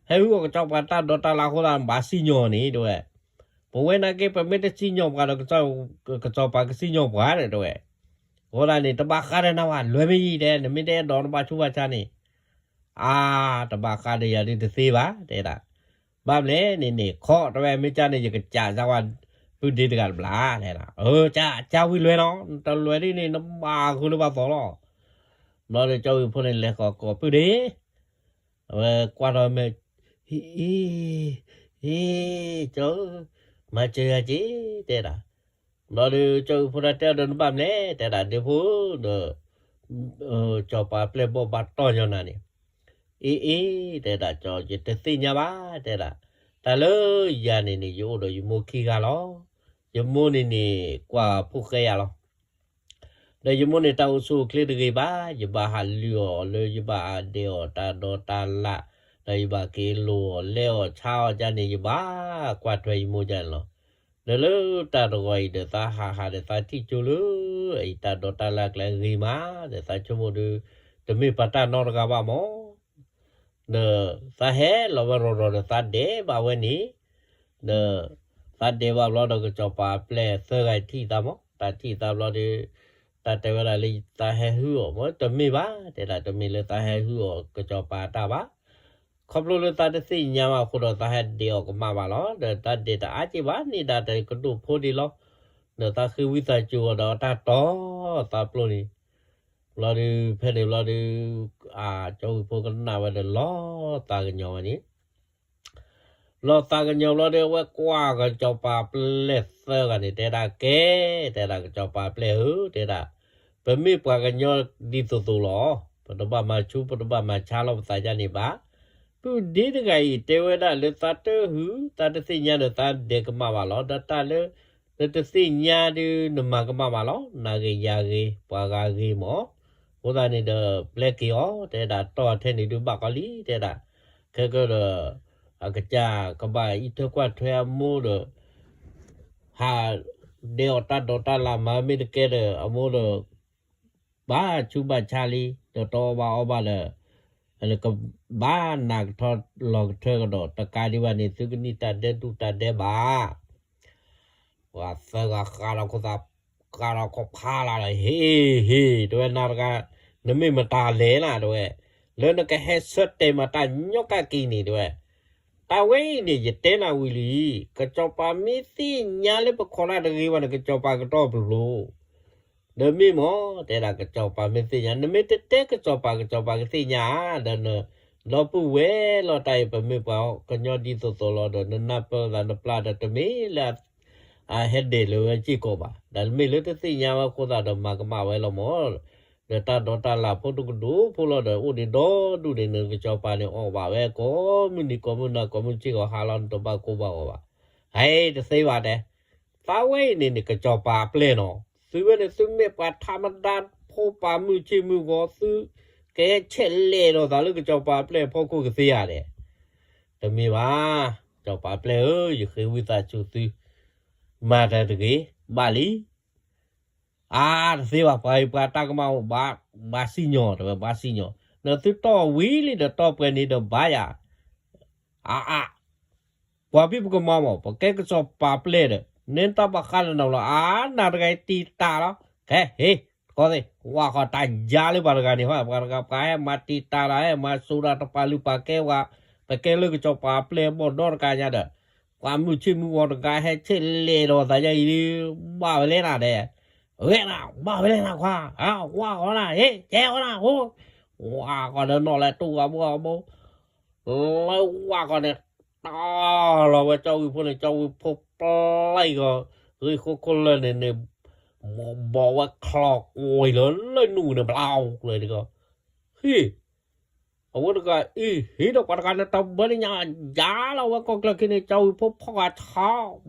ဟဲဟုၣ်အီၣ်ကစီၤပၤတၢ်ဒိးတၢ်လၣ်အဃိသတး ဘၣ်စံၣ်ညီၣ်န့ၣ် တဲဝဲ ပဝဲနာ်က့ ပမ့ၢ်တစံၣ်ညီၣ်ပှၤဒီး ကစီၤပၤကစံၣ်ညီၣ်ပှၤဒီး တဲဝဲ အဃိသတးန့ၣ် တဘၣ်ဃးဒီးနၤဘၣ် လွဲမ့ၢ်ယံၤတဲ နမ့ၢ်တအဲၣ်ဒိးနဘၣ်ဆူးဘၣ်ဆါန့ၣ် အါ တဘၣ်ဃးဒီးယၤဒ်တသ့ဘၣ် တဲဒၣ် ဘၣ်မလဲၣ်န့ၣ်န့ၣ် ခီတဲဝဲ မ့ၢ်ကန့ၣ် ယကစးစၢ်ဝဲ ပုၢ်ဒ့တဂၤတဘျီ တဲဒၣ် အၢ ကစၢ်ဝံၤလွဲနီၤ တလွဲဒ်န့ၣ် နဘၣ်ဃုာ်လၢပှၤသီလီၤ ဘျီဒီးကၠီဝံၤဖိန့ၣ် လဲၤဃီၤကိးပုၢ်ဒ့ အဝဲကွၢ်ထီၣ်မ့ၢ် ဟံၣ် ဟံၣ် ကၠီဧၢ မၤစၢၤယၤက့ၤ တဲဒၣ် ဘျီဒီးကၠီဝံၤဖိတၢ်တဲအီၤဒီး နဘၣ်မလဲၣ် တဲဒၣ် ဒ့ဖိဒီး ကစီၤပၤပျဲၢ်ဘီၣ်ဘၣ်တီၢ်ညီနၤန့ၣ် အ့အ့ တဲဒၣ် ကၠီ ယတသ့ၣ်ညါဘၣ် တဲဒၣ် တၢ်လၢယၤန့ၣ်န့ၣ် ယအိၣ်ဒီးယမိၢ်ခံဂၤလီၤ ယမိၢ်န့ၣ်န့ၣ် ကွၢ်ဖိၣ်ဃဲယၤလီၤ ဒီးယမိၢ်န့ၣ် တၢ်အိၣ်ဆူၣ်အိၣ်ချ့တဂ့ၤဘၣ် ယဘၣ်ဟးလုၢ်အီၣ်လၢ ယဘၣ်အဒဲးအီၣ်တၢ်ဒိးတၢ်လၣ် ဒီးယဘၣ်က့ၤလိၢ်အီၣ်လဲအီၣ်ဆါအီၣ်ကန့ၣ် ယဘၣ်ကွၢ်ထွဲယမိၢ်ကန့ၣ်လီၤ. ဒီးလၢတၢ်တဂီၤအံၤဒီး သးဟးဟးဒီးသးထံၣ်ကၠိလၢ အံၤတၢ်ဒိးတၢ်လၢ်ကျဲဂ့ၤမး ဒီးသးဆိကမိၣ်ဒီး တမ့ၢ်ပှၤတၢ်နီတဂၤဘၣ်မး ဒီးသးဟဲလီၤဝဲရီၤရီၤဒီးသးဒဲးဘၣ်ဝဲန့ၣ်, ဒီးသးဒဲးဘၣ်ဘျီဒီး ကစီၤပၤပျဲၢ်သၢဂၤထံၣ်သးမး, တၢ်ထံၣ်သးဘျီဒီး တၢ်တဲဝဲဒၣ်လၢသးဟဲဟုၣ်အီၤမး, တမ့ၢ်ဘၣ်, တဲဒၣ်တမ့ၢ်လၢသးဟဲဟုၣ်အီၤကစီၤပၤတၢ်ဘၣ်. ခီဖျိလၢသးတသ့ၣ်ညါဘၣ်အဃိဒီး သးဟဲဒဲးအီၤကမၣ်ဘၣ်လီၤ. ဒီးသးဒဲးတအါက့ၢ်ဘၣ် န့ၢ်ဒၣ်တကဒိၣ်ဖိဒံးလီၤ. ဒီးသးဃ့ဝံသးစူၤအီၤဒီးတၢ်တီ သးပျိန့ၣ် ဘျီဒုး ဖဲန့ၣ်ဘျီဒုး အကၠီဝံၤဖိကနၣ်ဝဲဒီး လီၤသးကညီၤဝဲန့ၣ်, လီၤသးကညီၤဘျီဒီး အဝဲကွၢ်ကစီၤပၤပျဲၢ်သၢဂၤန့ၣ် တဲဒၣ်ကဲ, တဲဒၣ်ကစီၤပၤပျဲၢ်ဧၢ, တဲဒၣ် ပမ့ၢ်ပှၤကညီဒ်သိးသိးလီၤ. ပတဘၣ်မၤဆူၣ် ပတဘၣ်မၤဆါလီၤပသးဒ်န့ၣ်ဘၣ်. ပုၢ်ဒ့တဂၤအံၤ တဲဝဲဒၣ်လၢသးတဟုၣ် သးတသ့ၣ်ညါဒီး သးဒဲးကမၣ်ဘၣ်လီၤ. ဒီးတၢ်လၢ နတသ့ၣ်ညါဒုး နမၤကမၣ်ဘၣ်လီၤ. နၤဂ့ၤယၤဂ့ၤ ပှၤဂၤဂ့ၤမး. အဃိသတးန့ၣ်ဒီး ပျဲက့ၤအီၤ တဲဒၣ် တီၢ်ထဲန့ၣ်ဒုးဘၣ်ကီလံ တဲဒၣ်, ခဲကဒီး အကစၢ်ကဘၣ်အံးထွဲကွၢ်ထွဲအမိၢ်ဒီး ဟးဒဲးအီၤတၢ်ဒိးတၢ်လၢ်မၤ မ့ၢ်တကဲဒီး အမိၢ်ဒီး ဘၣ်ဆူးဘၣ်ဆါလံ ဒီးတအီၣ်ဘၣ်အီဘၣ်ဒီး ကဘၣ်နးကထီလီၤကထၢကဒီး တကးဒံးဘၣ်န့ၣ် သုကနံၣ်တၢ်ဒဲးဒူၣ်တၢ်ဒဲးဘး ပှၤသၢဂၤဃးဒီးခိၣ်သး ဃးဒီးခိၣ်ဖးလၢ်ဒီး ဟ့ၣ်ဟ့ၣ် တဲဝဲနၤတဂၤ နမ့ၢ်မတၤလဲၣ်နၤ တဲဝဲ, လၢနကဟဲဆၢတဲာ်မၤတၢ်ညီကၣ်က့ၤန့ၣ် တဲဝဲ, တၢ်ဝဲအံၤန့ၣ် ယတဲနၤဝံၤလံ, ကစီၤပၤမ့ၢ်သ့ၣ်ညါလၢပခိးတၢ်တဂ့ၤဘၣ်န့ၣ် ကစီၤပၤကတီၢ်ပျိၤပျိၤ ဒီးမ့ၢ်မး တဲဒၣ်ကစီၤပၤမ့ၢ်သ့ၣ်ညါ နမ့ၢ်တတဲကစီၤပၤ ကစီၤပၤကသ့ၣ်ညါဧါ, ဒီးန ဒီပုၢ်ဝဲၢ်လီၤတၢ်အံၤ ပမ့ၢ်ပှၤကညီဒ်သိးသိးလီၤဒီး နနၢ်ပၢၢ်သးနပျၢ်ဒီးတမ့ၢ်လၢ အဟဲဒဲးလၢၤဝဲစ့ၢ်ကီးဘၣ်. ဒီးမ့ၢ်လၢတသ့ၣ်ညါဝဲအဃိသတးဒီး မၤကမၣ်ဝဲလီၤမး. ဒီးတၢ်ဒိးတၢ်လၢ်ဖိတကဒိၣ်ဖိလီၤဒီး အိၣ်ဒံးဒီဒူၣ်န့ၣ် နကစီၤပၤန့ၣ်အီၣ်ဘၣ်ဝဲ ကိးမုၢ်နံၤကိးမုၢ်နၤ ကိးမုၢ်ဆ့ၣ်ကီးဟါလီၤ နတဘၣ်ကိၢ်ဘၣ်ဂီၤဘၣ်. ဟဲတသ့ဘၣ်တဲ သးဝဲအံၤန့ၣ်န့ၣ် ကစီၤပၤအပျဲၢ်နီၤ, သုဝဲန့ၣ် သုမ့ၢ်ပှၤထးမတၤဖိပာ်မုၢ်ဆ့ၣ်မုၢ်ဂီၤ သုကဟဲဆဲးလဲၤဒီးသးလၢကစီၤပၤအပျဲၢ်အဖီခိၣ်ကသ့ဧါဒဲး, တမ့ၢ်ဘၣ်, ကစီၤပၤအပျဲၢ်ဧၢ, ယဃ့ဝံသးစူၤသု, မၤတၢ်တဂ့ၤ, ဘၣ်လံ အါတသ့ဘၣ် ပှၤအံၤပှၤတၢ်ကမၣ်အိၣ်ဘၣ်, ဘၣ်စံၣ်ညီၣ် တဲဝဲ ဘၣ်စံၣ်ညီၣ်, ဒီးသုတီၢ်ဝံၤလံဒီးတီၢ်ပှဲၤန့ၣ်ဒီးဘၣ်ယၤ, အါအါ ပှၤဖံးပကမၤမး ပကဲကစီၤပၤပျဲၢ်ဒီး န့ၢ်တၢ်ဘၣ်ဃးလၢနၤလီၤ အါနၤတဂၤအံၤတံာ်တာ်လီၤ, ကဲ ဟ့ၣ် တခီသ့ၣ် ဝၢ်ဃီတၢ်ယါလၢပှၤတဂၤန့ၣ် ပှၤတဂၤပှၤဟဲမၤတံာ်တာ်လီၤ ဟဲမၤစိၤတၢ်တပာ်လုၢ်ပာ်ကဲဝဲ, ပကဲလၢကစီၤပၤပျဲၢ်ဘီၣ်ဒီတကးညါဒီး ပှၤမုၢ်ဆ့ၣ်မုၢ်ဂီၤတဂၤဟဲဆဲးလဲၤဒီးသးယါအံၤ ဘၣ်ဝဲလဲၣ်နၤဒဲး, ဝဲနၤ ဘၣ်ဝဲလဲၣ်နၤခွါ, ဝၢ်ဃီနၤ ဟ့ၣ် ကဲဃီနၤ ဟိ ဝၢ်ဃီဒီးနီၢ်လဲၤတူၢ်ဂၤဘိဂၤဘိ လၢဝၢ်ဃီန့ၣ် တီၢ်လီၤဝဲကၠီဝံဖိန့ၣ် ကၠီဝံဖိပျဲၢ်ဂီၤ ဂံၢ်ဃိခိၣ်လၢာ်န့ၣ်န့ၣ် ဘီးဝဲချီကွံာ်လၢလၢနူၢ်န့ၣ် ဘျီၣ်ကျၢၤတကီး, ဟ့ၣ် အဝဲတဂၤအံၤ ဟ့ၣ်ဒီးပှၤတဂၤန့ၣ် တဘၢလၢညါ ယါလီၤဝဲကီၢ်ကျၢၢ်ခံန့ၣ် ကၠီ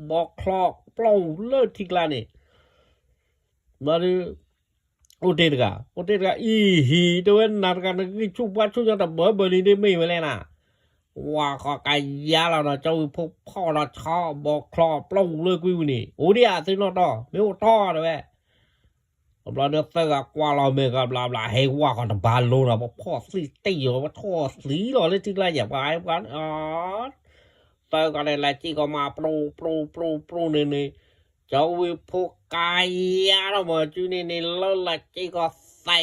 ဝံဖိဖီၣ်ဂၤဆီ ဘီးချီပျီလၢထံကျါန့ၣ် ဘျီဒုး အိၣ်တ့ၢ်တဂၤ အိၣ်တ့ၢ်တဂၤအံၤ ဟံၣ်တဲဝဲနၤတဂၤ နဂံၢ်ဆူၣ်ဘါဆူၣ်ညီတဘၢဘၢလံဒ်မ့ၢ်ဝဲလဲၣ်နၤ, ဝၢ်ဃီကယါလီၤနီၤ ကၠီဝံဖိဖီၣ်ဒီးဆီ ဘီးချီပျီလၢကွံာ်ဝံၤန့ၣ် အိၣ်ဒံးဧါသုနီၢ်တီၢ် မ့ၢ်အိၣ်တီၢ်တဲဝဲ ဘျီဒီးသၢဂၤကွၢ်လီၤမဲာ်ဂၤဘျါဘျါ ဟဲဝၢ်ဃီတဘၣ်လိၤနီၤ ပဖီၣ်သံတ့ၢ်ယီၤ ပထီၣ်သံလီၤလၢထံကျါယဲၢ် ပှၤပှၤ သၢဂၤန့ၣ် လဲၤစ့ၢ်ကီးမၤပျီပျီပျီပျီန့ၣ်န့ၣ် ကၠီဝံဖိကယါထီၣ်မၤစုန့ၣ်န့ၣ် လၢလဲၤစ့ၢ်ကီးသး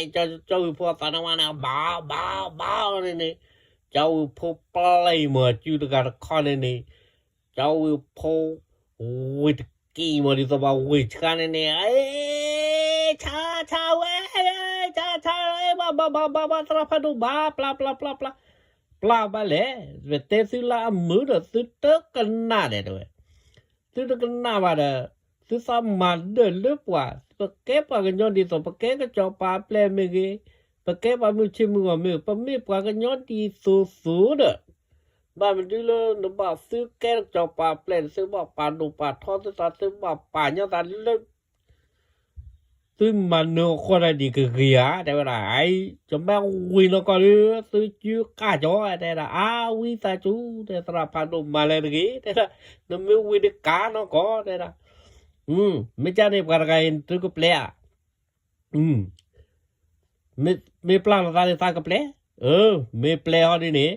ကၠီဝံဖိသးနဝါန့ၣ် ဘၣ်ဘၣ်ဘၣ်န့ၣ်န့ၣ် ကၠီဝံဖိပျဲၢ်မၤစုတဂၤတခီန့ၣ်န့ၣ် ကၠီဝံဖိ ဝ့ၢ်တကံၢ်မး ဒ်သိးပှၤဝ့ၢ်ဆှါန့ၣ်န့ၣ် အ့ ဆါဆါဝဲ ဆါဆါ ဘၣ်ဘၣ်ဘၣ်ဘၣ်ဘၣ် သရၣ်ဖးဒိၣ်ဘၣ် ပျၢ်ပျၢ်ပျၢ်ပျၢ် ပျၢ်ဘၣ်လဲၣ် ပတဲသုလၢအမုာ်ဒီးသုတကနၣ်ဒဲးတဲဝဲ သုတကနၣ်ဘၣ်ဒီး သုသးမၤဒၢၣ်လၢပှၤ ပကဲပှၤကညီဒ်သိး ပကဲကစီၤပၤပျဲၢ်မ့ၢ်ဂ့ၤ ပကဲပှၤမုၢ်ဆ့ၣ်မုၢ်ဂီၤမ့ၢ်ဂ့ၤ ပမ့ၢ်ပှၤကညီဒ်သိးသိးဒီး ဘၣ်မနုၤလၢနဘၣ်သုကဲကစီၤပၤပျဲၢ် သုဘၣ်ပာ်ဒိၣ်ပာ်ထီသုသး သုဘၣ်ပာ်ညီသးလၢ သုမၤနၢၤအဃီဒၣ်ဒ်ကဂ့ၤဧါ တဲဝဲဒၣ် အံၤ ကမ့ၢ်ဝံၤနီၢ်ကီၢ်ဒီး သုစုကၢ်ကၠီ တဲဒၣ် အါ ဝံသးစူၤ တဲသရၣ်ဖးဒိၣ်မၤလဲၣ်တဂ့ၤ တဲဒၣ် နမ့ၢ်ဝံၤတကးနီၢ်ကီၢ် တဲဒၣ် မ့ၢ်ကန့ၣ် ပှၤတဂၤအံၤ သုကပျဲဧါ. မ့ၢ်ပျၢ်လီၤသးန့ၣ် သးကပျဲ, မ့ၢ်ပျဲဟီဒ်န့ၣ်,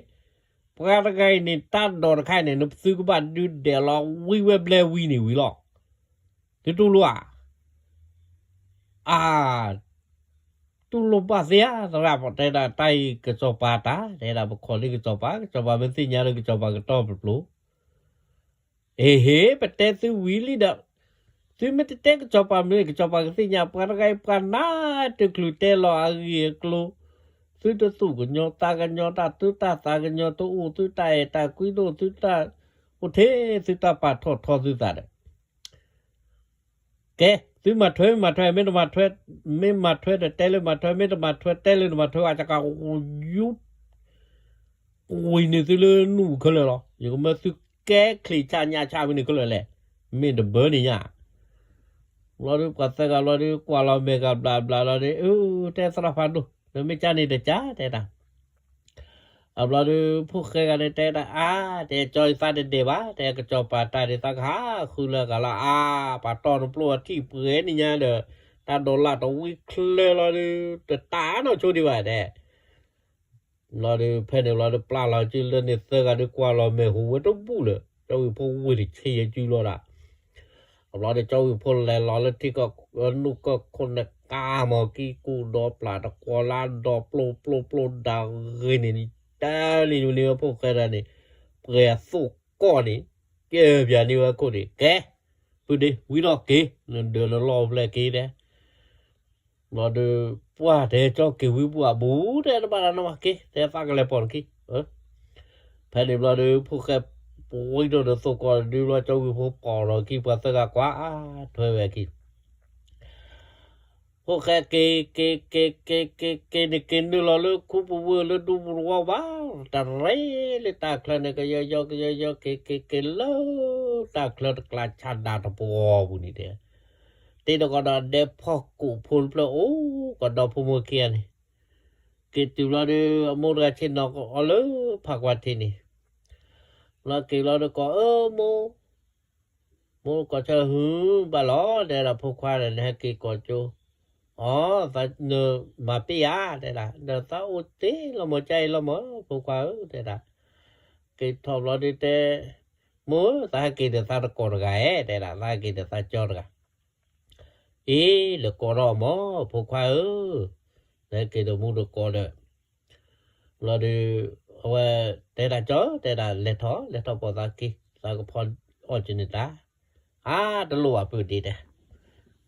ပှၤတဂၤအံၤန့ၣ် တၢ်ဒိးတခါအံၤန့ၣ် သုကဘၣ်ဒုးဒဲးလီၤ ဝံဝဲဘျဲဝံန့ၣ်ဝံၤလီၤ. သုတူၢ်လိာ်ဧါ. အါ, တူၢ်လိာ်ဘၣ်သ့ဧါ, သရၣ်တဲဒၣ် တၢ်အံၤကစီၤပၤတၢ်, တဲဒၣ် ပခိးလံကစီၤပၤ, ကစီၤပၤမ့ၢ်သ့ၣ်ညါဒီး ကစီၤပၤကတီၢ်ပျိပျိ အ့ဟ့, ပတဲသုဝံၤလံဒီး, သုမ့ၢ်တတဲကစီၤပၤမ့ၢ် ကစီၤပၤကသ့ၣ်ညါ, ပှၤတဂၤအံၤပှၤနးတချုးတဲလီၤအဂ့ၢ်အကျိၤ, သုတသူၣ်ကညီၤသးကညီၤတၢ်, သုတၢ်သးကညီၤတအိၣ်, သုတၢ်အဲၣ်တၢ်ကွံတအိၣ်, သုတၢ်အိၣ်ထဲ, သုတၢ်ပာ်ထီၣ်ထီသုသးဒီး ကဲ, သုမၤထွဲမၤထွဲ, မ့ၢ်တမၤထွဲ, မ့ၢ်မၤထွဲဒီးတဲလၢမၤထွဲ, မ့ၢ်တမၤထွဲတဲလၢတမၤထွဲ, အကယူ ဝံၤန့ၣ်သုလၢနူၢ်ခဲလၢာ်လီၤ. ယကမၢသုကဲချံးဆၣ်ညၣ်ဆၣ်ဝံၤန့ၣ်ခဲလၢာ်လဲၣ်. မ့ၢ်တဘၢန့ၣ်ညါ, ဘျီဒုးပှၤသၢဂၤဘျီဒုး ကွၢ်လီၤမဲာ်ဂၤဘျးဘျးလီၤဒီး အၢ တဲသရၣ်ဖးဒိၣ်, နမ့ၢ်ကန့ၣ်တကး တဲတၢ် အဘျီဒုး ဖိၣ်ဃဲဂၤန့ၣ်တဲဒၣ် အါ, တဲကၠီသးတဒဲးဘၣ်, တဲကစီၤပၤတၢ်ဒ်သးကဟးဃုလၢအဂၤလီၤ, အါ, ပှၤတီၢ်နပျိၢ်အထံၣ်ပှဲၤနံၤညါဒီး တၢ်ဒိးလၢ်တဝံချၢလီၤဒုး တတၢ်နီၢ်ဆိဒံးဘၣ်တဲ ဘျီဒုး ဖဲန့ၣ်ဘျီဒုး ပျၢ်လီၤစုလၢန့ၣ်သၢဂၤဒုး ကွၢ်လီၤမဲာ်ဟူးဝဲတဘူၣ်လၢၤ, ကၠီဝံၤဖိဝ့ၢ်တဆ့ယဲၢ်စုလီၤဒၣ်. အဘျီဒုး ကၠီဝံၤဖိလဲၤလီၤလၢထံကီၢ် နူၢ်ကီၢ်ခိၣ်န့ၣ် ကါမီၤကံကူဒီးပျၢ်တကွီၤလၢဒီးပျိပျိပျိဒၣ်ဂ့ၤန့ၣ် တၢ်လံၤန့ၣ်ဖိၣ်ဃဲဒၣ်န့ၣ် ပှဲၤအသိၣ်ကီၢ်န့ၣ် ကဲပၠးန့ၢ်ဝဲခိၣ်န့ၣ် ကဲ ပုၢ်ဒ့ ဝံထီၣ်က့ၤ နဒၢးနလီၢ်ဖျဲၣ်က့ၤတဲ ဘျီဒုး ပှၢ်တဲကၠီက့ၤဝံပှၢ်ဘူး တဲတဘၣ်တၢ်နီတမံၤက့ၤ တဲသးကလဲၤပိာ်နခံ ဖဲန့ၣ်ဘျီဒုး ဖိၣ်ဃဲ ပဝံထီၣ်ဒီးသိၣ်ကီၢ်ဒုးဘျီ ကၠီဝံၤဖိပိာ်ဒီးခံ ပှၤသၢဂၤကွၢ် ထွဲဝဲခံ ဖိၣ်ဃဲက့ၤ က့ၤ က့ၤ က့ၤ က့ၤ က့ၤန့ၣ် က့ၤနုာ်လီၤလၢခူပူၤဝ့ၢ်လၢဒူပူၤတဝီဘၣ်, တရဲလၢတၢ်ချၢန့ၣ် ကယီယီကယီယီ က့ၤ က့ၤ က့ၤလၢ တၢ်ချၢတကျါဆးဒးတပှီၤပူၤန့ၣ်တဲ တ့ၢ်တကီးဒီးဒဲဖီၣ်ကိာ်ဖိတဖျၢၣ်အိၣ် ကဒီဖိမိၢ်ခံဂၤန့ၣ် က့ၤတုၤဘျီဒုး အမိၢ်တဂၤဆ့ၣ်နီၤအီၤလၢဖးကွၢ်ထံးန့ၣ် ဘျီက့ၤဘျီဒုးကိး အၢ မိၢ် မိၢ်ကိးဆၢဟူဘၣ်လီၤ တဲဒၣ် ဖိခွါဒီး နဟဲက့ၤကိးကၠိ အီ နမၤပ့ၢ်ဧါ တဲဒၣ် ဒီးသးအိၣ်သ့လီၤမၢ် ကၢ်အံၤလီၤမၢ် ဖိခွါဧၢ တဲဒၣ် က့ၤထီၣ်ဘျီဒုးတဲ မိၢ်ဧၢ သးဟဲက့ၤဒီးသးတကိးတဂၤဧဲ တဲဒၣ် သးဟဲက့ၤဒီးသးကၠီတဂၤ အ့ လဲၤကိးထီၣ်မၢ် ဖိခွါဧၢ, လဲၤက့ၤဒီးမူတကိးဒီး ဘျီဒုး အဝဲတဲဒၣ်ကၠီ တဲဒၣ် လဲၤထီၣ် လဲၤထီၣ်ပိာ်သးက့ၤ သးကဖီအီၣ်က့ၤန့ၢ်တၢ်, အါ တလိၣ်ဘၣ်ပုၢ်ဒ့တဲ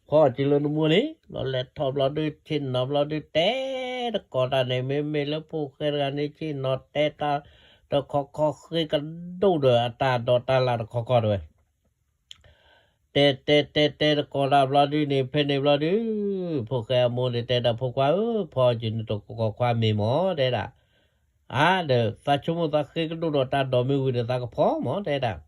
ဖီအီၣ်က့ၤလၢနမိၢ်န့ၣ် ဘျီလဲၤထီၣ်ဘျီဒုး ဆ့ၣ်နီၤဘျီဒုး တဲတကိးတၢ်န့ၣ် မ့မ့ၢ်လၢဖိၣ်ဃဲတဂၤန့ၣ် ဆ့ၣ်နီၤတဲတၢ် တခီခီဃ့ကဒိၣ်ဒီးအတၢ်ဒိးတၢ်လၢ်တခီခီတဲဝဲ တဲတဲတဲတဲတကိးတၢ်ဘျီဒုးန့ၣ် ဖဲန့ၣ်ဘျီဒုး ဖိၣ်ဃဲအမိၢ်န့ၣ်တဲဒၣ် ဖိခွါဧၢ, ဖီအီၣ်က့ၤန့ၢ်တကိးခွါမ့ၢ်မၢ် တဲဒၣ်, အါ ဒီးသးဆိကမိၣ်သးဃ့ကဒိၣ်ဒီးတၢ်ဒိးမ့ၢ်ဝံၤဒီးသးကဖီမၢ် တဲဒၣ်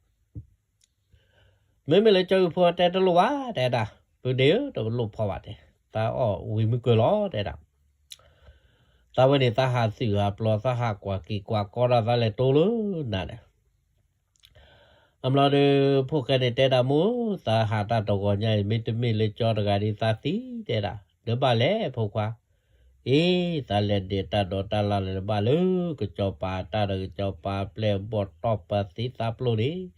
မ့မ့ၢ်လၢကၠီဝံၤဖိတဲတလိၣ်ဘၣ် တဲဒၣ်, ပုၢ်ဒ့ဧၢ တလိၣ်ဖီဘၣ်တဲ, သးအီၣ်ဝံၤမုၢ်ကၢၢ်လီၤ တဲဒၣ်, သးဝဲန့ၣ်သးဟးသုးဟးပျီ သးဟးကွၢ်က့ၤကွၢ်ကီတၢ်သးလဲၤတိၢ်လၢနၤဒီး အဘျီဒီး ဖိၣ်ဃဲန့ၣ်တဲဒၣ် မိၢ်ဧၢ သးဟးတၢ်တဂီၤညါအံၤ မ့တမ့ၢ်လၢကၠီတဂၤဒ်သးသံ တဲဒၣ်, ဒီးဘၣ်လဲၣ်ဖိခွါ, အ့ သးလဲၤဒဲးတၢ်ဒိးတၢ်လၢ်လၢၤဘၣ်လၢ ကစီၤပၤတၢ်ဒီးကစီၤပၤပျဲၢ်ဘီၣ်တီၢ်ပာ်သံသးပျိၢ်န့ၣ်,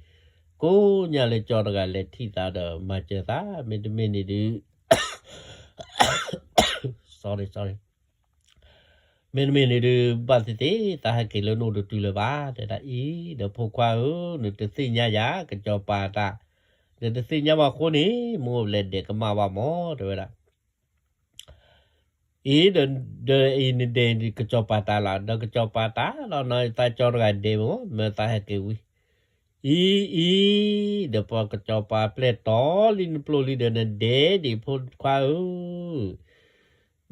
ကိးညါလၢကၠီတဂၤလဲၤထံၣ်သးဒီးမၤစၢၤသး, မ့တမ့ၢ်န့ၣ်ဒုး sorry sorry မ့တမ့ၢ်န့ၣ်ဒုး ဘၣ်သ့ၣ်သ့ၣ် သးဟဲက့ၤလၢနအိၣ်တတုၤလၢၤဘၣ် တဲဒၣ်အံၤ, ဒီးဖိခွါဧၢ, နတသ့ၣ်ညါယၤ ကစီၤပၤတၢ်, နတသ့ၣ်ညါဘၣ်အဃိန့ၣ် မိၢ်လဲၤဒဲးကမၣ်ဘၣ်မၢ် တဲဝဲဒၣ်, အံၤ, ဒီးအံၤနဒဲးကစီၤပၤတၢ်လီၤ, ဒီးကစီၤပၤတၢ်လီၤ နီၤ သးကၠီတဂၤဒဲးမၢ် မၢသးဟဲက့ၤဝံၤ, အံၤ, အံၤ, ဒီးပှၤကစီၤပၤပျဲၢ်တီၢ်လံနပျိၢ်လံဒီးနဒဲးဒံးဖိခွါဧၢ,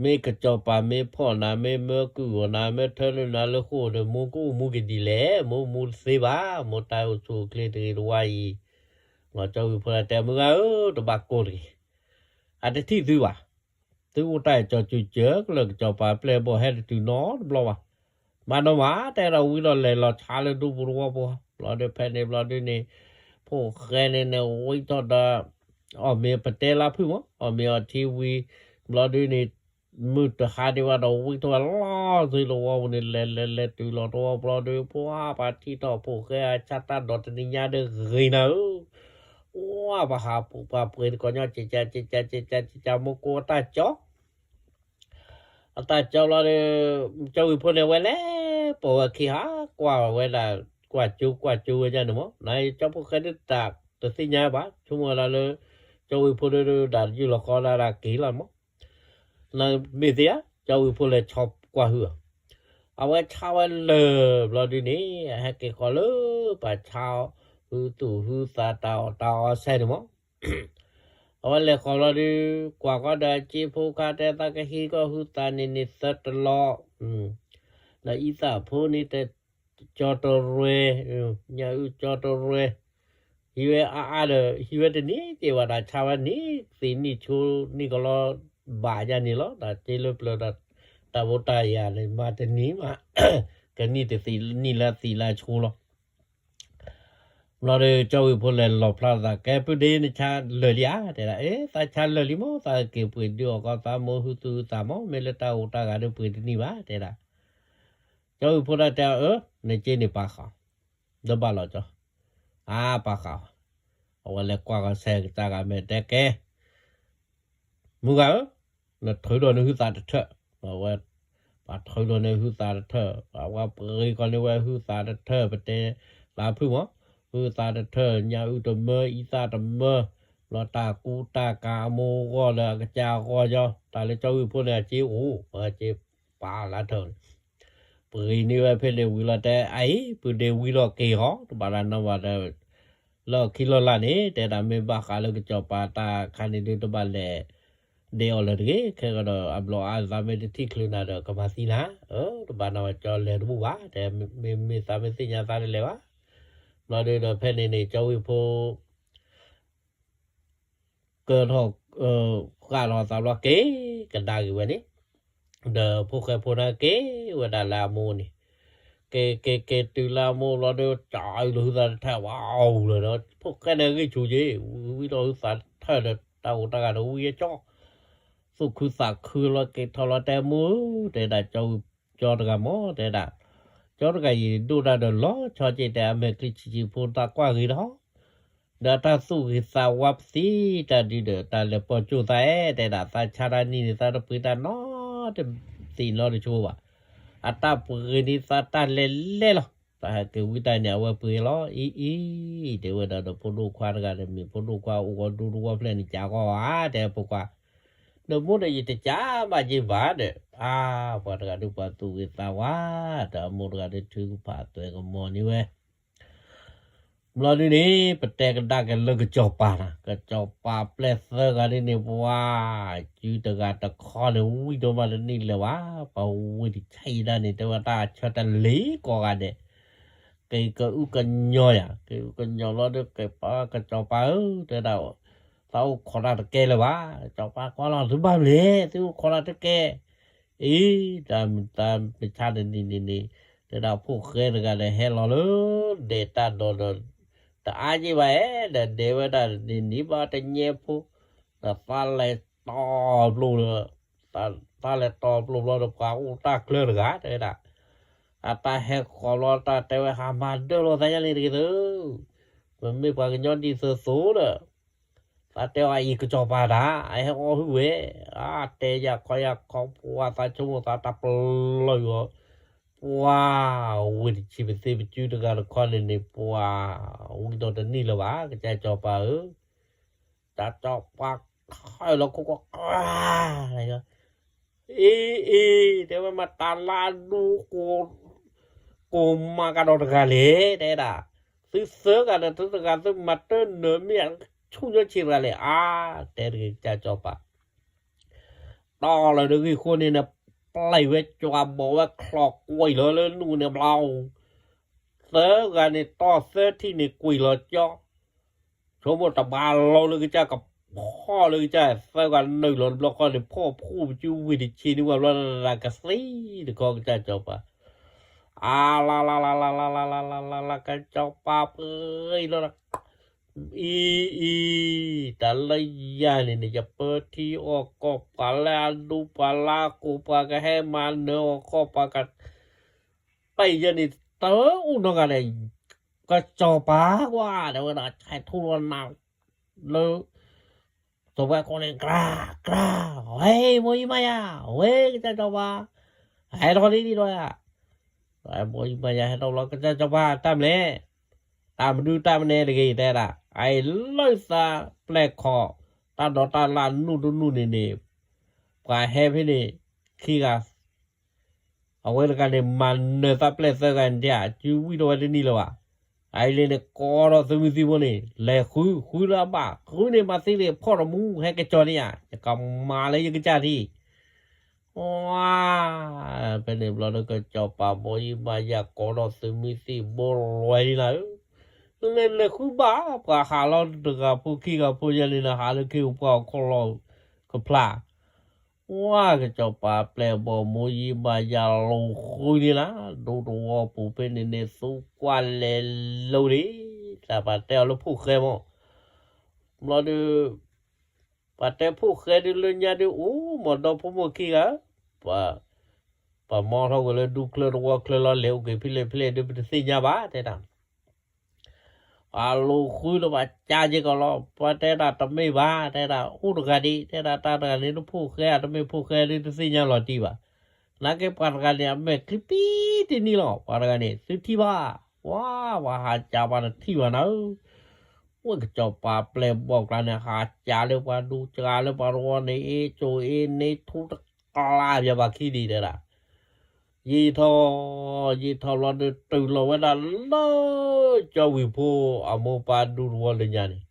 မ့ၢ်ကစီၤပၤမ့ၢ်ဖီၣ်နၤ မ့ၢ်မၢကုၢ်အီၤနၤ မ့ၢ်ထၢနုာ်နၤလၢဃိာ်ဒီး မိၢ်ကအိၣ်မူက့ၤဒ်လဲၣ်, မိၢ်မူတသ့ဘၣ်, မိၢ်တၢ်အိၣ်ဆူၣ်အိၣ်ချ့တဂ့ၤတဝါအံၤ, လီၤကၠီဝံၤဖိလၢတဲ မုၢ်ဂၤဧၢ, တဘၣ်ကိၢ်တဂ့ၤ, အတထံၣ်သုဘၣ်, သုအိၣ်တၢ်အံၤကၠီၤစူၤစၢၤကလၢာ်ကစီၤပၤပျဲၢ်ဘီၣ်ဟဲတတုၤနီတဘျီဘၣ်, မၤနီၢ်မး တဲဒီးဝံၤဒီးလဲၤလီၤဆါလၢဒူပူၤတဝီပူၤ, ဘျီဒုးဖဲန့ၣ်ဘျီဒုးန့ၣ်, ဖိၣ်ဃဲန့ၣ်န့ၣ် ဝံထီၣ်ဒီး အီၣ်မ့ၤပတဲလါဖုၣ်မး အီၣ်မ့ၤအီထံဝံၤ ဘျီဒုန့ၣ် မုၢ်တဟါဒံးဘၣ်ဒီး ဝံထီၣ်ဝဲလီၤဆူတဝီပူၤန့ၣ် လဲၤလဲၤလဲၤတုၤလီၤတဝီဘျီဒု ပှၤပှၤထံၣ်ထီၣ်ဖိၣ်ဃဲအဆၣ်တၢ်ဒိးတနံၤညါဒီးဂ့ၤနၤဧၢ, ပှၤပှၤဟးပှၤပှ့ၤတကီၢ်ညီ ကကကကကကကမိၢ်ကိအတၢ်ကၠီ အတၢ်ကၠီဘျီဒီး ကၠီဝံၤဖိန့ၣ် အဝဲလဲၤပိာ်ဝဲခံဟး ကွၢ်ဝဲဒၣ် ကွၢ်ကၠိကွၢ်ကၠိဝဲဒၣ်န့ၣ်မး နကၠီဖိၣ်ဃဲဒုးတၢ်တသ့ၣ်ညါဘၣ် ဆိကမိၣ်ဝဲဒၣ်လၢ ကၠီဝံၤဖိဒုးဒၣ်တယုၢ်လီၤဃီဒၣ်ဒၣ်က့ၤလီၤမး နမ့ၢ်သ့ဧါ ကၠီဝံၤဖိလဲၤဆီကွၢ်ဟုၣ်အီၤ အဝဲဆါဝဲလၢာ်ဘျီဒုန့ၣ် အဟဲက့ၤဃီၤလၢပှၤဆါဟုသူၣ်ဟုသးတၢ်အီၣ်တၢ်အီစဲန့ၣ်မး အဝဲလဲၤဃီၤလီၤဒုး ကွၢ်ဃီဒီးအစ့ဖိခါတဲ သးကဟံးကီၢ်ဟုသးန့ၣ်န့ၣ်သၢတလီၤ, ဒီးအံသၣ်ဖိန့ၣ်တကၠီတရဲ, ညၣ်အုၣ်ကၠီတရဲ, ဟံးဝဲအါအါဒီး ဟံးဝဲတနံၤက့ၤဘၣ်ဒီး ဆါဝဲနံၣ်သံးနံၣ်ဆိနံၣ်ကလီဘၣ်ယါန့ၣ်လီၤ. တၢ်စ့လၢပျၢၤဒီး တၢ်ဖိတၢ်ယာ်န့ၣ် မၤတနံၤမး ကနံၣ်တသံးနံၣ်လၢသံးလၢဆိလီၤ. ဘျီဒီး ကၠီဝံၤဖိလဲၤလီၤဖျါသး ကဲ ပုၢ်ဒ့နဆါလၢာ်လံဧါ တဲဒၣ်, အဲ သးဆါလၢာ်လံမး သးက့ၤပှ့ၤဒုးအီၣ်ကီးသးမိၢ်ဟုသူၣ်ဟုသးမး မ့ၢ်လၢတၢ်အိၣ်တၢ်ဂၤဒီးပှ့ၤတနံၣ်ဘၣ် တဲဒၣ်. ကၠီဝံၤဖိဒၣ်တဲအီၤ အၢ နက့န့ၣ်ပာ်ဃာ်, ဒီးဘၣ်လီၤကၠီ, အါပာ်ဃာ်, အဝဲလဲၤကွၢ်ကီးဆဲးကစၢ်ဂၤမဲာ်တဲကဲ မုၢ်ဂၤဧၢ, နထုးထီၣ်န့ၢ်ဟုသးတထၢၣ်, အဝဲ ပှၤထုးထီၣ်န့ၢ်ဟုသးတထၢၣ်, ပှၤပှ့ၤဃီန့ၢ်ဝဲဟုသးတထၢၣ် ပတဲလါဖုၣ်မး, ဟုသးတထၢၣ် ညၣ်အုၣ်တမၢ အံသၣ်တမၢ, ဘျီတၢ်ကူတၢ်ကၤအမိၢ်အဂီၢ်လၢအကစၢ်အဂီၢ်ကၠီ, တၢ်လၢကၠီဝံၤဖိန့ၣ် အစ့အိၣ် အစ့ပာ်လၢထၢၣ်န့ၣ် ပှ့ၤန့ၢ်ဝဲဖဲန့ၣ်ဝံၤလီၤတဲ အအံၤ ပုၢ်ဒ့ဝံလီၤက့ၤဟီ တဘၣ်တၢ်နီဘၣ်ဒီး လၢခံလီၢ်လၢ်န့ၣ် တဲဒၣ်မ့ၢ်ဘၣ်ဃးလၢကစီၤပၤတၢ်ခါန့ၣ်ဒုး တဘၣ်လဲၤဒဲးအီၤလၢၤတဂ့ၤ, ခဲကဒီးအဘျီအါသးမ့ၢ်တထံၣ်ချုးနၤဒီး ကမၤသံနၤ, အၢ တဘၣ်နီဘၣ်ကၠီလဲၤတဘူၣ်ဘၣ်, တဲမ့ၢ်မ့ၢ်သးမ့ၢ်သ့ၣ်ညါသးတလဲၤဘၣ်, ဘျီဒုးဒီးဖဲန့ၣ်န့ၣ် ကၠီဝံၤဖိ ကၢထီၣ် ဃၣ်ထီၣ်သးဘျီက့ၤကဒါက့ၤဝဲန့ၣ်, ဒီးဖိၣ်ဃဲဖိန့ၣ်က့ၤဝဲဒၣ်လၢအမိၢ်န့ၣ်, က့ၤက့ၤက့ၤတုၤလၢအမိၢ်ဘျီဒီး ကၠီအုၣ်လၢဟုသးတထၢၣ် ဝါအူလၢၤဒီး ဖိၣ်ဃဲန့ၣ်ဂံၢ်ဆူၣ်က့ၤ, ဝံထီၣ်ဟုသးတထၢၣ်ဒီး တၢ်အိၣ်တၢ်ဂၤဒီးဝံအကၠီ, သူၣ်ခုသးခုလီၤက့ၤထီၣ်လီၤတဲမိၢ်, တဲဒၣ်ကၠီဝံၤ ကၠီတဂၤမး တဲဒၣ်, ကၠီတဂၤအံၤဒိၣ်တၢ်ဒီးလီၤဆီက့ၤတဲ အမဲာ်ချံဆံးဆံးဖိသးကွၢ်ဂ့ၤဒီး ဒီးတၢ်သူၣ်ဂ့ၤသးဝါပသံတၢ်ဒုးဒီး တၢ်လဲၤပိာ်ကၠိၣ်သးအဲၣ် တဲဒၣ် သးဆါတၢ်နံၣ်န့ၣ် သးတပှ့ၤတၢ်နီတသံးနီတဆိဘၣ်, အတၢ်ပှ့ၤန့ၢ်သးတၢ်လဲၤလဲၣ်လီၤ, သးဟဲက့ၤဝံတၢ်န့ၣ် အဝဲပှ့ၤလီၤ အံၤအံၤ တဲဝဲဒၣ်ဒီးဖိဒိၣ်ခွါတဂၤဒီး မ့ၢ်ဖိဒိၣ်ခွါအိၣ်ဂီၢ်ဒူတဝီဖျဲၣ်န့ၣ် ကးဂီၢ်ဧါ တဲဖိခွါ, ဒီးမိၢ်ဒီးယတကးဘၣ်က့ၤဘၣ်ဒီး အါ ပှၤတဂၤဒုးပှၤသူၣ်ဂ့ၤသးဝါ, ဒီးအမိၢ်တဂၤဒုးထုကဖၣ်သွဲကမီၤန့ၢ်ဝဲ ဘျီဒုန့ၣ် ပတဲကဒါက့ၤလၢကစီၤပၤနၤ, ကစီၤပၤပျဲၢ်သၢဂၤဒ်န့ၣ် ပှၤ စုတဂၤတခီန့ၣ် ဝံဒိၣ်မးတနံၣ်လၢၤဘၣ်, ပှၤဝံတဆံးဒၣ်န့ၣ် တဲဝဲတၢ်ဆၢတလ့ကိးဂၤဒဲး, က့ၤကအုၣ်ကညီယၤ, က့ၤအုၣ်ကညီလီၤဒီး က့ၤပှၤကစီၤပၤဧၢ, တဲဒၣ် သးအိၣ်ခိးတၢ်တကဲလၢၤဘၣ်, ကစီၤပၤကွၢ်လီၤ သုဘၣ်မနုၤလဲၣ် သုအိၣ်ခိးတၢ်တကဲ အံၤ တၢ်မုာ်တၢ်မုာ်ဆါတနံၤန့ၣ်န့ၣ် တဲဒၣ်ဖိၣ်ဃဲတဂၤဒီးဟဲလီၤလၢ ဒဲးတၢ်ဒီးဒီး တအါက့ၤဘၣ်အဲၣ် ဒီးဒဲးဝဲဒၣ်န့ၣ်န့ၣ်ဘၣ်တညဲဖိ ဒီးသးလဲၤတီၤပျိလၢ သးလဲၤတီၤပျိဘျီဒီးပှၤအိၣ်တၢ်ချၢတဂၤ တဲဒၣ် အတၢ်ဟဲဃီၤလီၤတၢ်တဲဝဲ ဟးမၤဒၢလီၤသးယါန့ၣ်တဂ့ၤသု, ပမ့ၢ်ပှၤကညီဒ်သိးသိးဒီး သးတဲအီၤအံၤကစီၤပၤတၢ် အဟဲအီၣ်ဟုၣ်ဝဲ, အတဲယၤခီယၤခီ ပှၤသးဆိကမိၣ်သးတၢ်ပလီၢ်ယီၤ, ပှၤဝံတဆံးပသ့ပစုတဂၤတခီန့ၣ်န့ၣ် ပှၤဝံဒီးတနံၣ်လၢၤဘၣ် ကစၢ်စီၤပၤဧၢ, တၢ်စီၤပၤခီလီၤခိၣ်ကီၢ် အ့ အ့ တဲဝဲမၤတၢ်လၢအဒူ ကိးမၤကဒီးတဂၤလဲၣ် တဲဒၣ်, သုသၢဂၤဒီးသုတဂၤ သုမၤတၢ်နၢၤမ့ၢ်အဆူၣ်ညီဆံးတဂၤလဲၣ် အါ တဲတဂ့ၤကစၢ်စီၤပၤ, တီၢ်လီၤဒီးဂံၢ်ဃိန့ၣ်န့ၣ် ပျဲဝဲကၠီဘီးဝဲချီကွံာ်လီၤလၢနူန့ၣ်ဘျီ သၢဂၤန့ၣ်တီၢ်သၢထံၣ်န့ၣ်ကွံာ်လီၤကၠီ ဆိကမိၣ်တဘၣ်လီၤလၢကစၢ်ကဖီၣ်လၢကစၢ်သၢဂၤနုာ်လီၤတဘျီဃီန့ၣ် ဖီၣ်ဖှိၣ်ပစုဝံတဆံန့ၣ်ဝဲဘျီကသံတခီကစၢ်စီၤပၤ, အါလါလါလါလါလါလါလါလါလါ ကစၢ်စီၤပၤပှ့ၤလီၤ အံၤအံၤ တၢ်လၢယၤန့ၣ်န့ၣ် ယပၢထံအီၣ်ကီၢ် ပှၤလၢအဒူပှၤလၢအကိး ပှၤကဟဲမၤနၢၤအီၣ်ကီၢ် ပှၤက ပၢ်ယဲန့ၣ် တအိၣ်နီတဂၤန့ၣ် ကစီၤပၤကွၢ် တဲဝဲဒၣ် ဆဲးထူလီၤနၤ လၢ စီၤပၤကိးန့ၣ် ကြၢး ကြၢး ဝဲ မိၢ်ယံမၤယၤ ဝဲ ကစၢ်စီၤပၤ ဟဲထီၣ်လံဒီး မိၢ်ယံမၤယၤ ဟဲထီၣ်လီၤ ကစၢ်စီၤပၤ တၢ်မနုၤလဲၣ် တၢ်မနုၤတၢ်မနုၤတဂ့ၤ တဲဒၣ် အအံၤလၢသးပျဲၢ်ခီၣ် တၢ်ဒိးတၢ်လၢ်နုာ်တနုာ်န့ၣ်န့ၣ် ပှၤဟဲဖဲန့ၣ် ခံဂၤ အဝဲတဂၤန့ၣ် မၤနၢၤသးပျဲၢ်သၢဂၤန့ၣ် တစုဝံၣ်ထီၣ်ဝဲတနံၣ်လၢၤဘၣ်. အအံၤလံန့ၣ် ကိးဒီးသုးမုၢ်သံၣ်ဘိန့ၣ် လဲၤဃု ဃုလၢအဘၣ် ဃုန့ၣ် မၤသံတဂ့ၤ ဖီၣ်တမူ ဟဲကစီၤန့ၣ်ဧါ ယကမၤလၢယကစၢ်ထံ ဝါ ဖဲန့ၣ်ဘျီဒီး ကစီၤပၤမိၢ်ယံမၤယၤ ကိးဒီးသုးမုၢ်သံၣ်ဘိလွဲလံလၢ လဲၤလဲၤဃုဘၣ် ပှၤဟးလီၤတဂၤဖိခံဂၤဖိယဲန့ၣ် ဟးလၢခ့ပှၤအီၣ်ခီၣ်လီၢ်ကဖျါ ဝါ ကစီၤပၤပျဲၢ်ဘီၣ်မိၢ်ယံမၤယၤ လိၤဃုန့ၣ်လၢ ဒူသဝီပူၤဖဲန့ၣ်န့ၣ် သူကွၢ်လဲၤလိၤန့ၣ် တၢ်ပှၤတဲအီၤလၢဖိၣ်ဃဲမး ဘျီဒီး ပှၤတဲဖိၣ်ဃဲဒုးလၢညါဒုးအိၣ် မ့ၢ်ဒီဖိမိၢ်ခံဂၤ ပှၤမီထီၣ်ကွံာ်လၢဒူချၢသဝီချၢလီၤ လဲၤအိၣ်က့ၤဖဲလဲၣ်ဖဲလဲၣ်ဒုး ပတသ့ၣ်ညါဘၣ် တဲဒၣ် အလိၤဃုဒီးပှၤကၢက့ၤကီးလီၤ ပှၤတဲဒၣ်တမ့ၢ်ဘၣ် တဲဒၣ်အိၣ်တဂၤဒံး တဲဒၣ်တၢ်တဂၤန့ၣ် တဖိၣ်ဃဲဧါ တမ့ၢ်ဖိၣ်ဃဲဒုး တသ့ၣ်ညါလီၤတံၢ်ဘၣ် နာ်က့ပှၤတဂၤန့ၣ် အမဲာ်ချံပံတနံၤလီၤ ပှၤတဂၤန့ၣ် သုထံၣ်ဘၣ် ဝါ ပှၤဟးကၢပှၤတထံၣ်ဘၣ်နၤဧၢ ဝဲကစီၤပၤပျဲၢ်ဘီၣ်ကျါန့ၣ် ဟးကၢလၢပှၤဒူကၢလၢပှၤတဝီန့ၣ် အ့ၣ်ကၠိအ့ၣ်န့ၣ် ထူတကျါပှၤဘၣ်ခံဒံးတဲဒၣ် ယံာ်ထီၣ် ယံာ်ထီၣ်ဘျီဒီး တုၤလီၤဝဲဒၣ်လၢကၠီဝံၤဖိအမိၢ်ပၢ်ဒူသဝီလၢညါန့ၣ်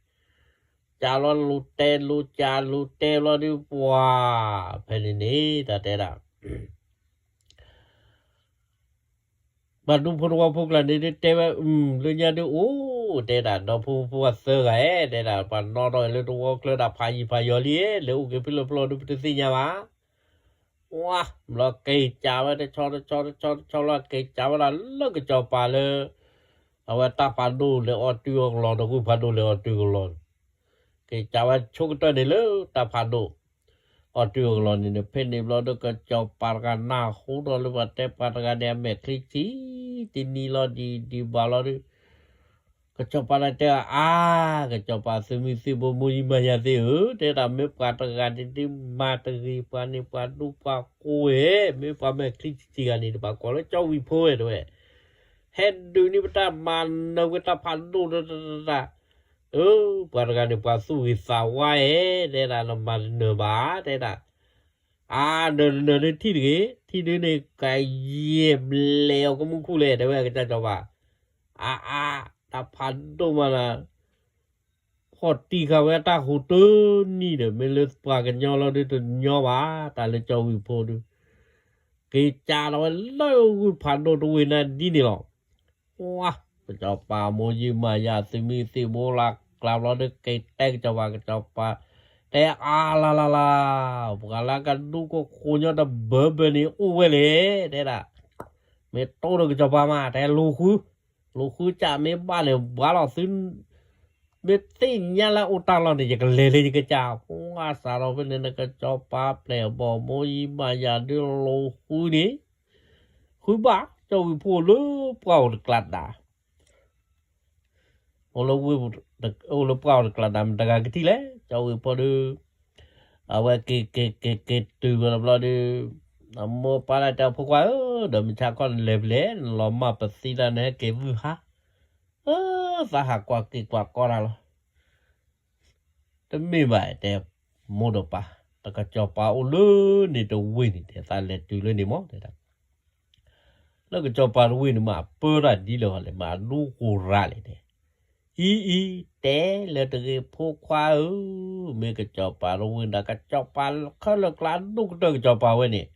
ကၢလီၤလူၤတဲလူၤကၢလူၤတဲဘျီဒီး ပှၤ ဖဲန့ၣ်န့ၣ် တၢ်တဲဒၣ် ပှၤဒူဖိတဝီဖိကျါန့ၣ် တဲဝဲ လၢညါဒုးအိၣ် တဲဒၣ် ဒီဖိမုၣ်ဖိခွါသၢဂၤဧၢ တဲဒၣ် ပှၤနီၣ်ထီၣ်လၢတဝီချၢဒၣ်ဖးယံၤဖးယီၤလံ လဲၤအိၣ်က့ၤဖဲလဲၣ်ဖဲလဲၣ်ဒုး ပတသ့ၣ်ညါဘၣ် ဝါ ဘျီက့ၤကးဝဲတဆီတဆီတဆီတဆီလီၤ က့ၤကးဝဲဒၣ်လၢကစီၤပၤလၢ အဝဲတၢ်ဖးဒိၣ်လဲၤအီၣ်တုၤအီၣ်ကလီၤ တဂုၢ်ဖးဒိၣ်လဲၤအီၣ်တုၤကလီၤ က့ၤကးဝဲဆိကတၢၢ်န့ၣ်လၢတၢ်ဖးဒိၣ် အီၣ်တုၤအီၣ်ကလီၤန့ၣ်န့ၣ် ဖဲန့ၣ်ဘျီဒီး ကစီၤပၤတဂၤနၢ်ဟူထီၣ်လၢပှၤတဲပှၤတဂၤန့ၣ် အမဲာ်ချံဆံးတနံၤလီၤ ဒံးဒံးဘၣ်လီၤဒီး ကစီၤပၤတဂၤတဲအါ ကစီၤပၤသုးမုၢ်သံၣ်ဘိမိၢ်ယံမၤယၤသ့ၣ်ဧၢ တဲဒၣ် မ့ၢ်ပှၤတဂၤန့ၣ်ဒုးမၤတဂ့ၤ ပှၤန့ၣ်ပှၤဒူပှၤကိးဝဲ မ့ၢ်ပှၤမဲာ်ချံဆံးဆံးဂၤန့ၣ် တဘၣ်ကိးလၢကၠီဝံၤဖိဝဲတဲဝဲ ဟဲဒုးန့ၢ်ပတၢ်မၤနၢၤဝဲတၢ်ဖးဒိၣ်တတတတ အၢ ပှၤတဂၤန့ၣ် ပှၤသူၣ်ဂ့ၤသးဝါဧဲ တဲဒၣ် နမၤတနၢၤဘၣ် တဲဒၣ် အါ နၢၤတနၢၤဒုးထံၣ်တဂ့ၤ ထံၣ်ဒုးန့ၣ် ကယဲၢ်ဘျဲးအီၤကမူၣ်ခူၣ်လဲၣ် တဲဝဲကစၢ်စီၤပၤ အါအါ တၢ်ဖးဒိၣ်မးနၤ ဖီၣ်တံၢ်ဃာ်ဝဲတၢ်ဟူးတနံၤဒီး မ့ၢ်လၢပှၤကညီလီၤဒုးတညီဘၣ် တၢ်လၢကၠီဝံၤဖိဒုး က့ၤကးလီၤဝဲလၢဂုၢ်ဖးဒိၣ်တဝ့ၢ်နၤဒ်န့ၣ်လီၤ. ဝါ ကစီၤပၤမိၢ်ယံမၤယၤသုးမုၢ်သံၣ်ဘိလၢကျါဘျီဒီး က့ၤတဲကစီၤပၤ ကစီၤပၤ တဲအါလၢ်လၢ်လၢ် ပှၤလၢကဒူကခိၣ်ညီတဘၢဘၢန့ၣ်အိၣ်ဝဲလဲၣ် တဲဒၣ် မ့ၢ်တိၢ်ဒီးကစီၤပၤမး တဲလူၤဃု လူၤဃုကၢ်မ့ၢ်ဘၣ်န့ၣ် ဘှါလီၤသု မ့ၢ်သ့ၣ်ညါလၢအိၣ်တၢ်လီၢ်န့ၣ် ယကလဲၤလၢယကစၢ် ပှၤစးထီၣ်ဖဲန့ၣ် ကစီၤပၤပျဲၢ်ဘီၣ်မိၢ်ယံမၤယၤဒုးလူၤဃုန့ၣ် ဃုဘၣ် ကၠီဝံၤဖိအိၣ်လၢပှၢ်အိၣ်တကျးဒါ အိၣ်လၢဝ့ၢ် အိၣ်လၢပှၢ်အိၣ်တကျးဒါ မတၤဂၤကထံၣ်လဲၣ် ကၠီဝံၤဖိဒုး အဝဲက့ၤက့ၤက့ၤက့ၤတုၤဝဲတဘျီဒီး အမိၢ်ပၢ်လၢတဲဖိခွါဧၢ ဒီးမုၢ်ဆါခီနလဲၤဖဲလဲၣ် နလီၤမၢ်ပသံတၢ်နဟဲက့ၤဝုၢ်ဟါ အၢ သးဟးကွၢ်က့ၤကွၢ်ကီတၢ်လီၤ တမ့ၢ်ဘၣ်တဲ မိၢ်ဒီးပၢ် တၢ်ကစီၤပၤအိၣ်လၢန့ၣ်တဝ့ၢ်န့ၣ် တဲသးလဲၤတုၤလၢန့ၣ်မး တဲဒၣ် လၢကစီၤပၤတဝ့ၢ်န့ၣ် မ့ၢ်အပၢတၢ်ဒ်လဲၣ်ဂီၢ်လဲၣ် မ့ၢ်အဒူဃိၤရၤလဲၣ်တဲ အံၤအံၤ တဲလၢတဂ့ၤဖိခွါဧၢ မ့ၢ်ကစီၤပၤတဝ့ၢ်န့ၣ် ကစီၤပၤခဲလၢာ်ကျါဒိၣ်ကတၢၢ်ကစီၤပၤဝဲန့ၣ်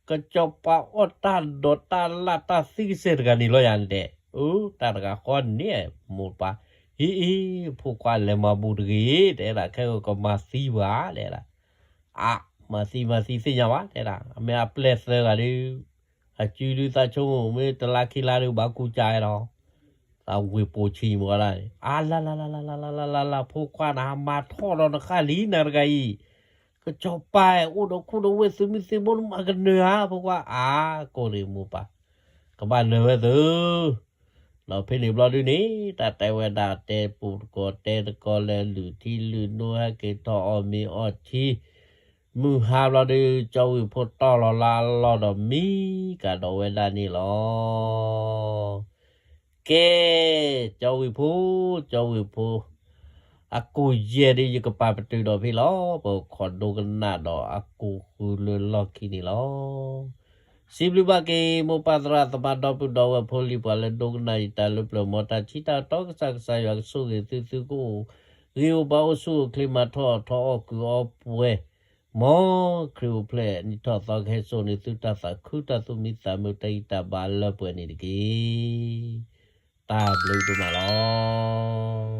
ကစီၤပၤအီၣ်တၢ်ဒိးတၢ်လၢ်တၢ်သံကစဲၢ်တဂၤန့ၣ်လီၤယၤန့ၣ်တဲ အၢ တၢ်တဂၤဃီန့ၣ် မိၢ်ပၢ် အံၤအံၤ ဖိခွါလဲၤမၤဘူးတဂ့ၤ တဲဒၣ် ခဲကမၤသံဘၣ် တဲဒၣ် အါ မၤသံမၤသံသ့ၣ်ညါဘၣ် တဲဒၣ် အမ့ၢ်အပျဲၢ်သၢဂၤဒီး အစုဒုးသးဆိကမိၣ် မ့ၢ်တလါခံလါဒီး ဘၣ်ကူစါဝဲလီၤ. သးဝ့ၢ်ပိာ်ဆံးမးဒၣ်န့ၣ် အါလါလါလါလါလါလါလါလါလါ ဖိခွါနဟးမၤထီၣ်ဒီးနဃၣ်လံနၤတဂၤအံၤ, ကစီၤပၤအဲၣ် အိၣ်ဒီးခိၣ်ဒီးဝ့ၢ်သုးမုၢ်သံၣ်ဘိနမၤကနၢၤဧါ ဖိခွါအါ ကိးန့ၣ်မိၢ်ပၢ် ကဘၣ်နၢၤဝဲသု ဒီးဖဲန့ၣ်ဘျီဒုန့ၣ် တၢ်တဲဝဲဒၣ်တဲပူၤတကီၢ်တဲတကီၢ်လၢ လုၢ်ထံလုၢ်နိဟဲက့ၤထီၣ်အီၣ်မ့ၤအီထံ မုၢ်ဟါဘျီဒု ကၠီဝ့ၢ်ဖိတီၢ်လီၤလၢအလီၢ်ဒီးမံကဒီးဝဲဒၣ်န့ၣ်လီၤ. ကဲ, ကၠီဝ့ၢ်ဖိ, ကၠီဝ့ၢ်ဖိ, အကိၣ်ယဲၢ်ဒု ယကပာ်ပတုာ်ဒီးဖဲလီၤ. ပခိးဒိကနၣ်ဒီးအကိၣ်ဃုာ်လၢလီၢ်ခံန့ၣ်လီၤ. စံးဘျုးဘၣ်က့ၤ မိၢ်ပၢ်သရၣ်သမါဒီပုၢ်ဒီဝဲၢ်ဖိလံၤပှၤလၢဒိကနၣ်ယတၢ်လၢပျၢၤ မ်တၢ်ထံတၢ်တီကစၢ် ကစၢ်ယွၤကဆိၣ်ဂ့ၤသု သုကအိၣ်ဂ့ၤအိၣ်ဘၣ် အိၣ်ဆူၣ်အိၣ်ချ့ မၤထီၣ်ထီအီၣ်ကုၢ်အီပှဲၤ, မ်ခရံာ်အိၣ်ဖျဲၣ်နံၣ်ထီၣ်သီကဟဲစိာ်န့ၢ်သုတၢ်သးခု တၢ်သူၣ်မံသးမုာ် တၢ်ဂံၢ်တၢ်ဘါလၢပှဲၤန့ၣ်တက့ၢ်. တၢ်ဘျုးဒိၣ်မးလီၤ.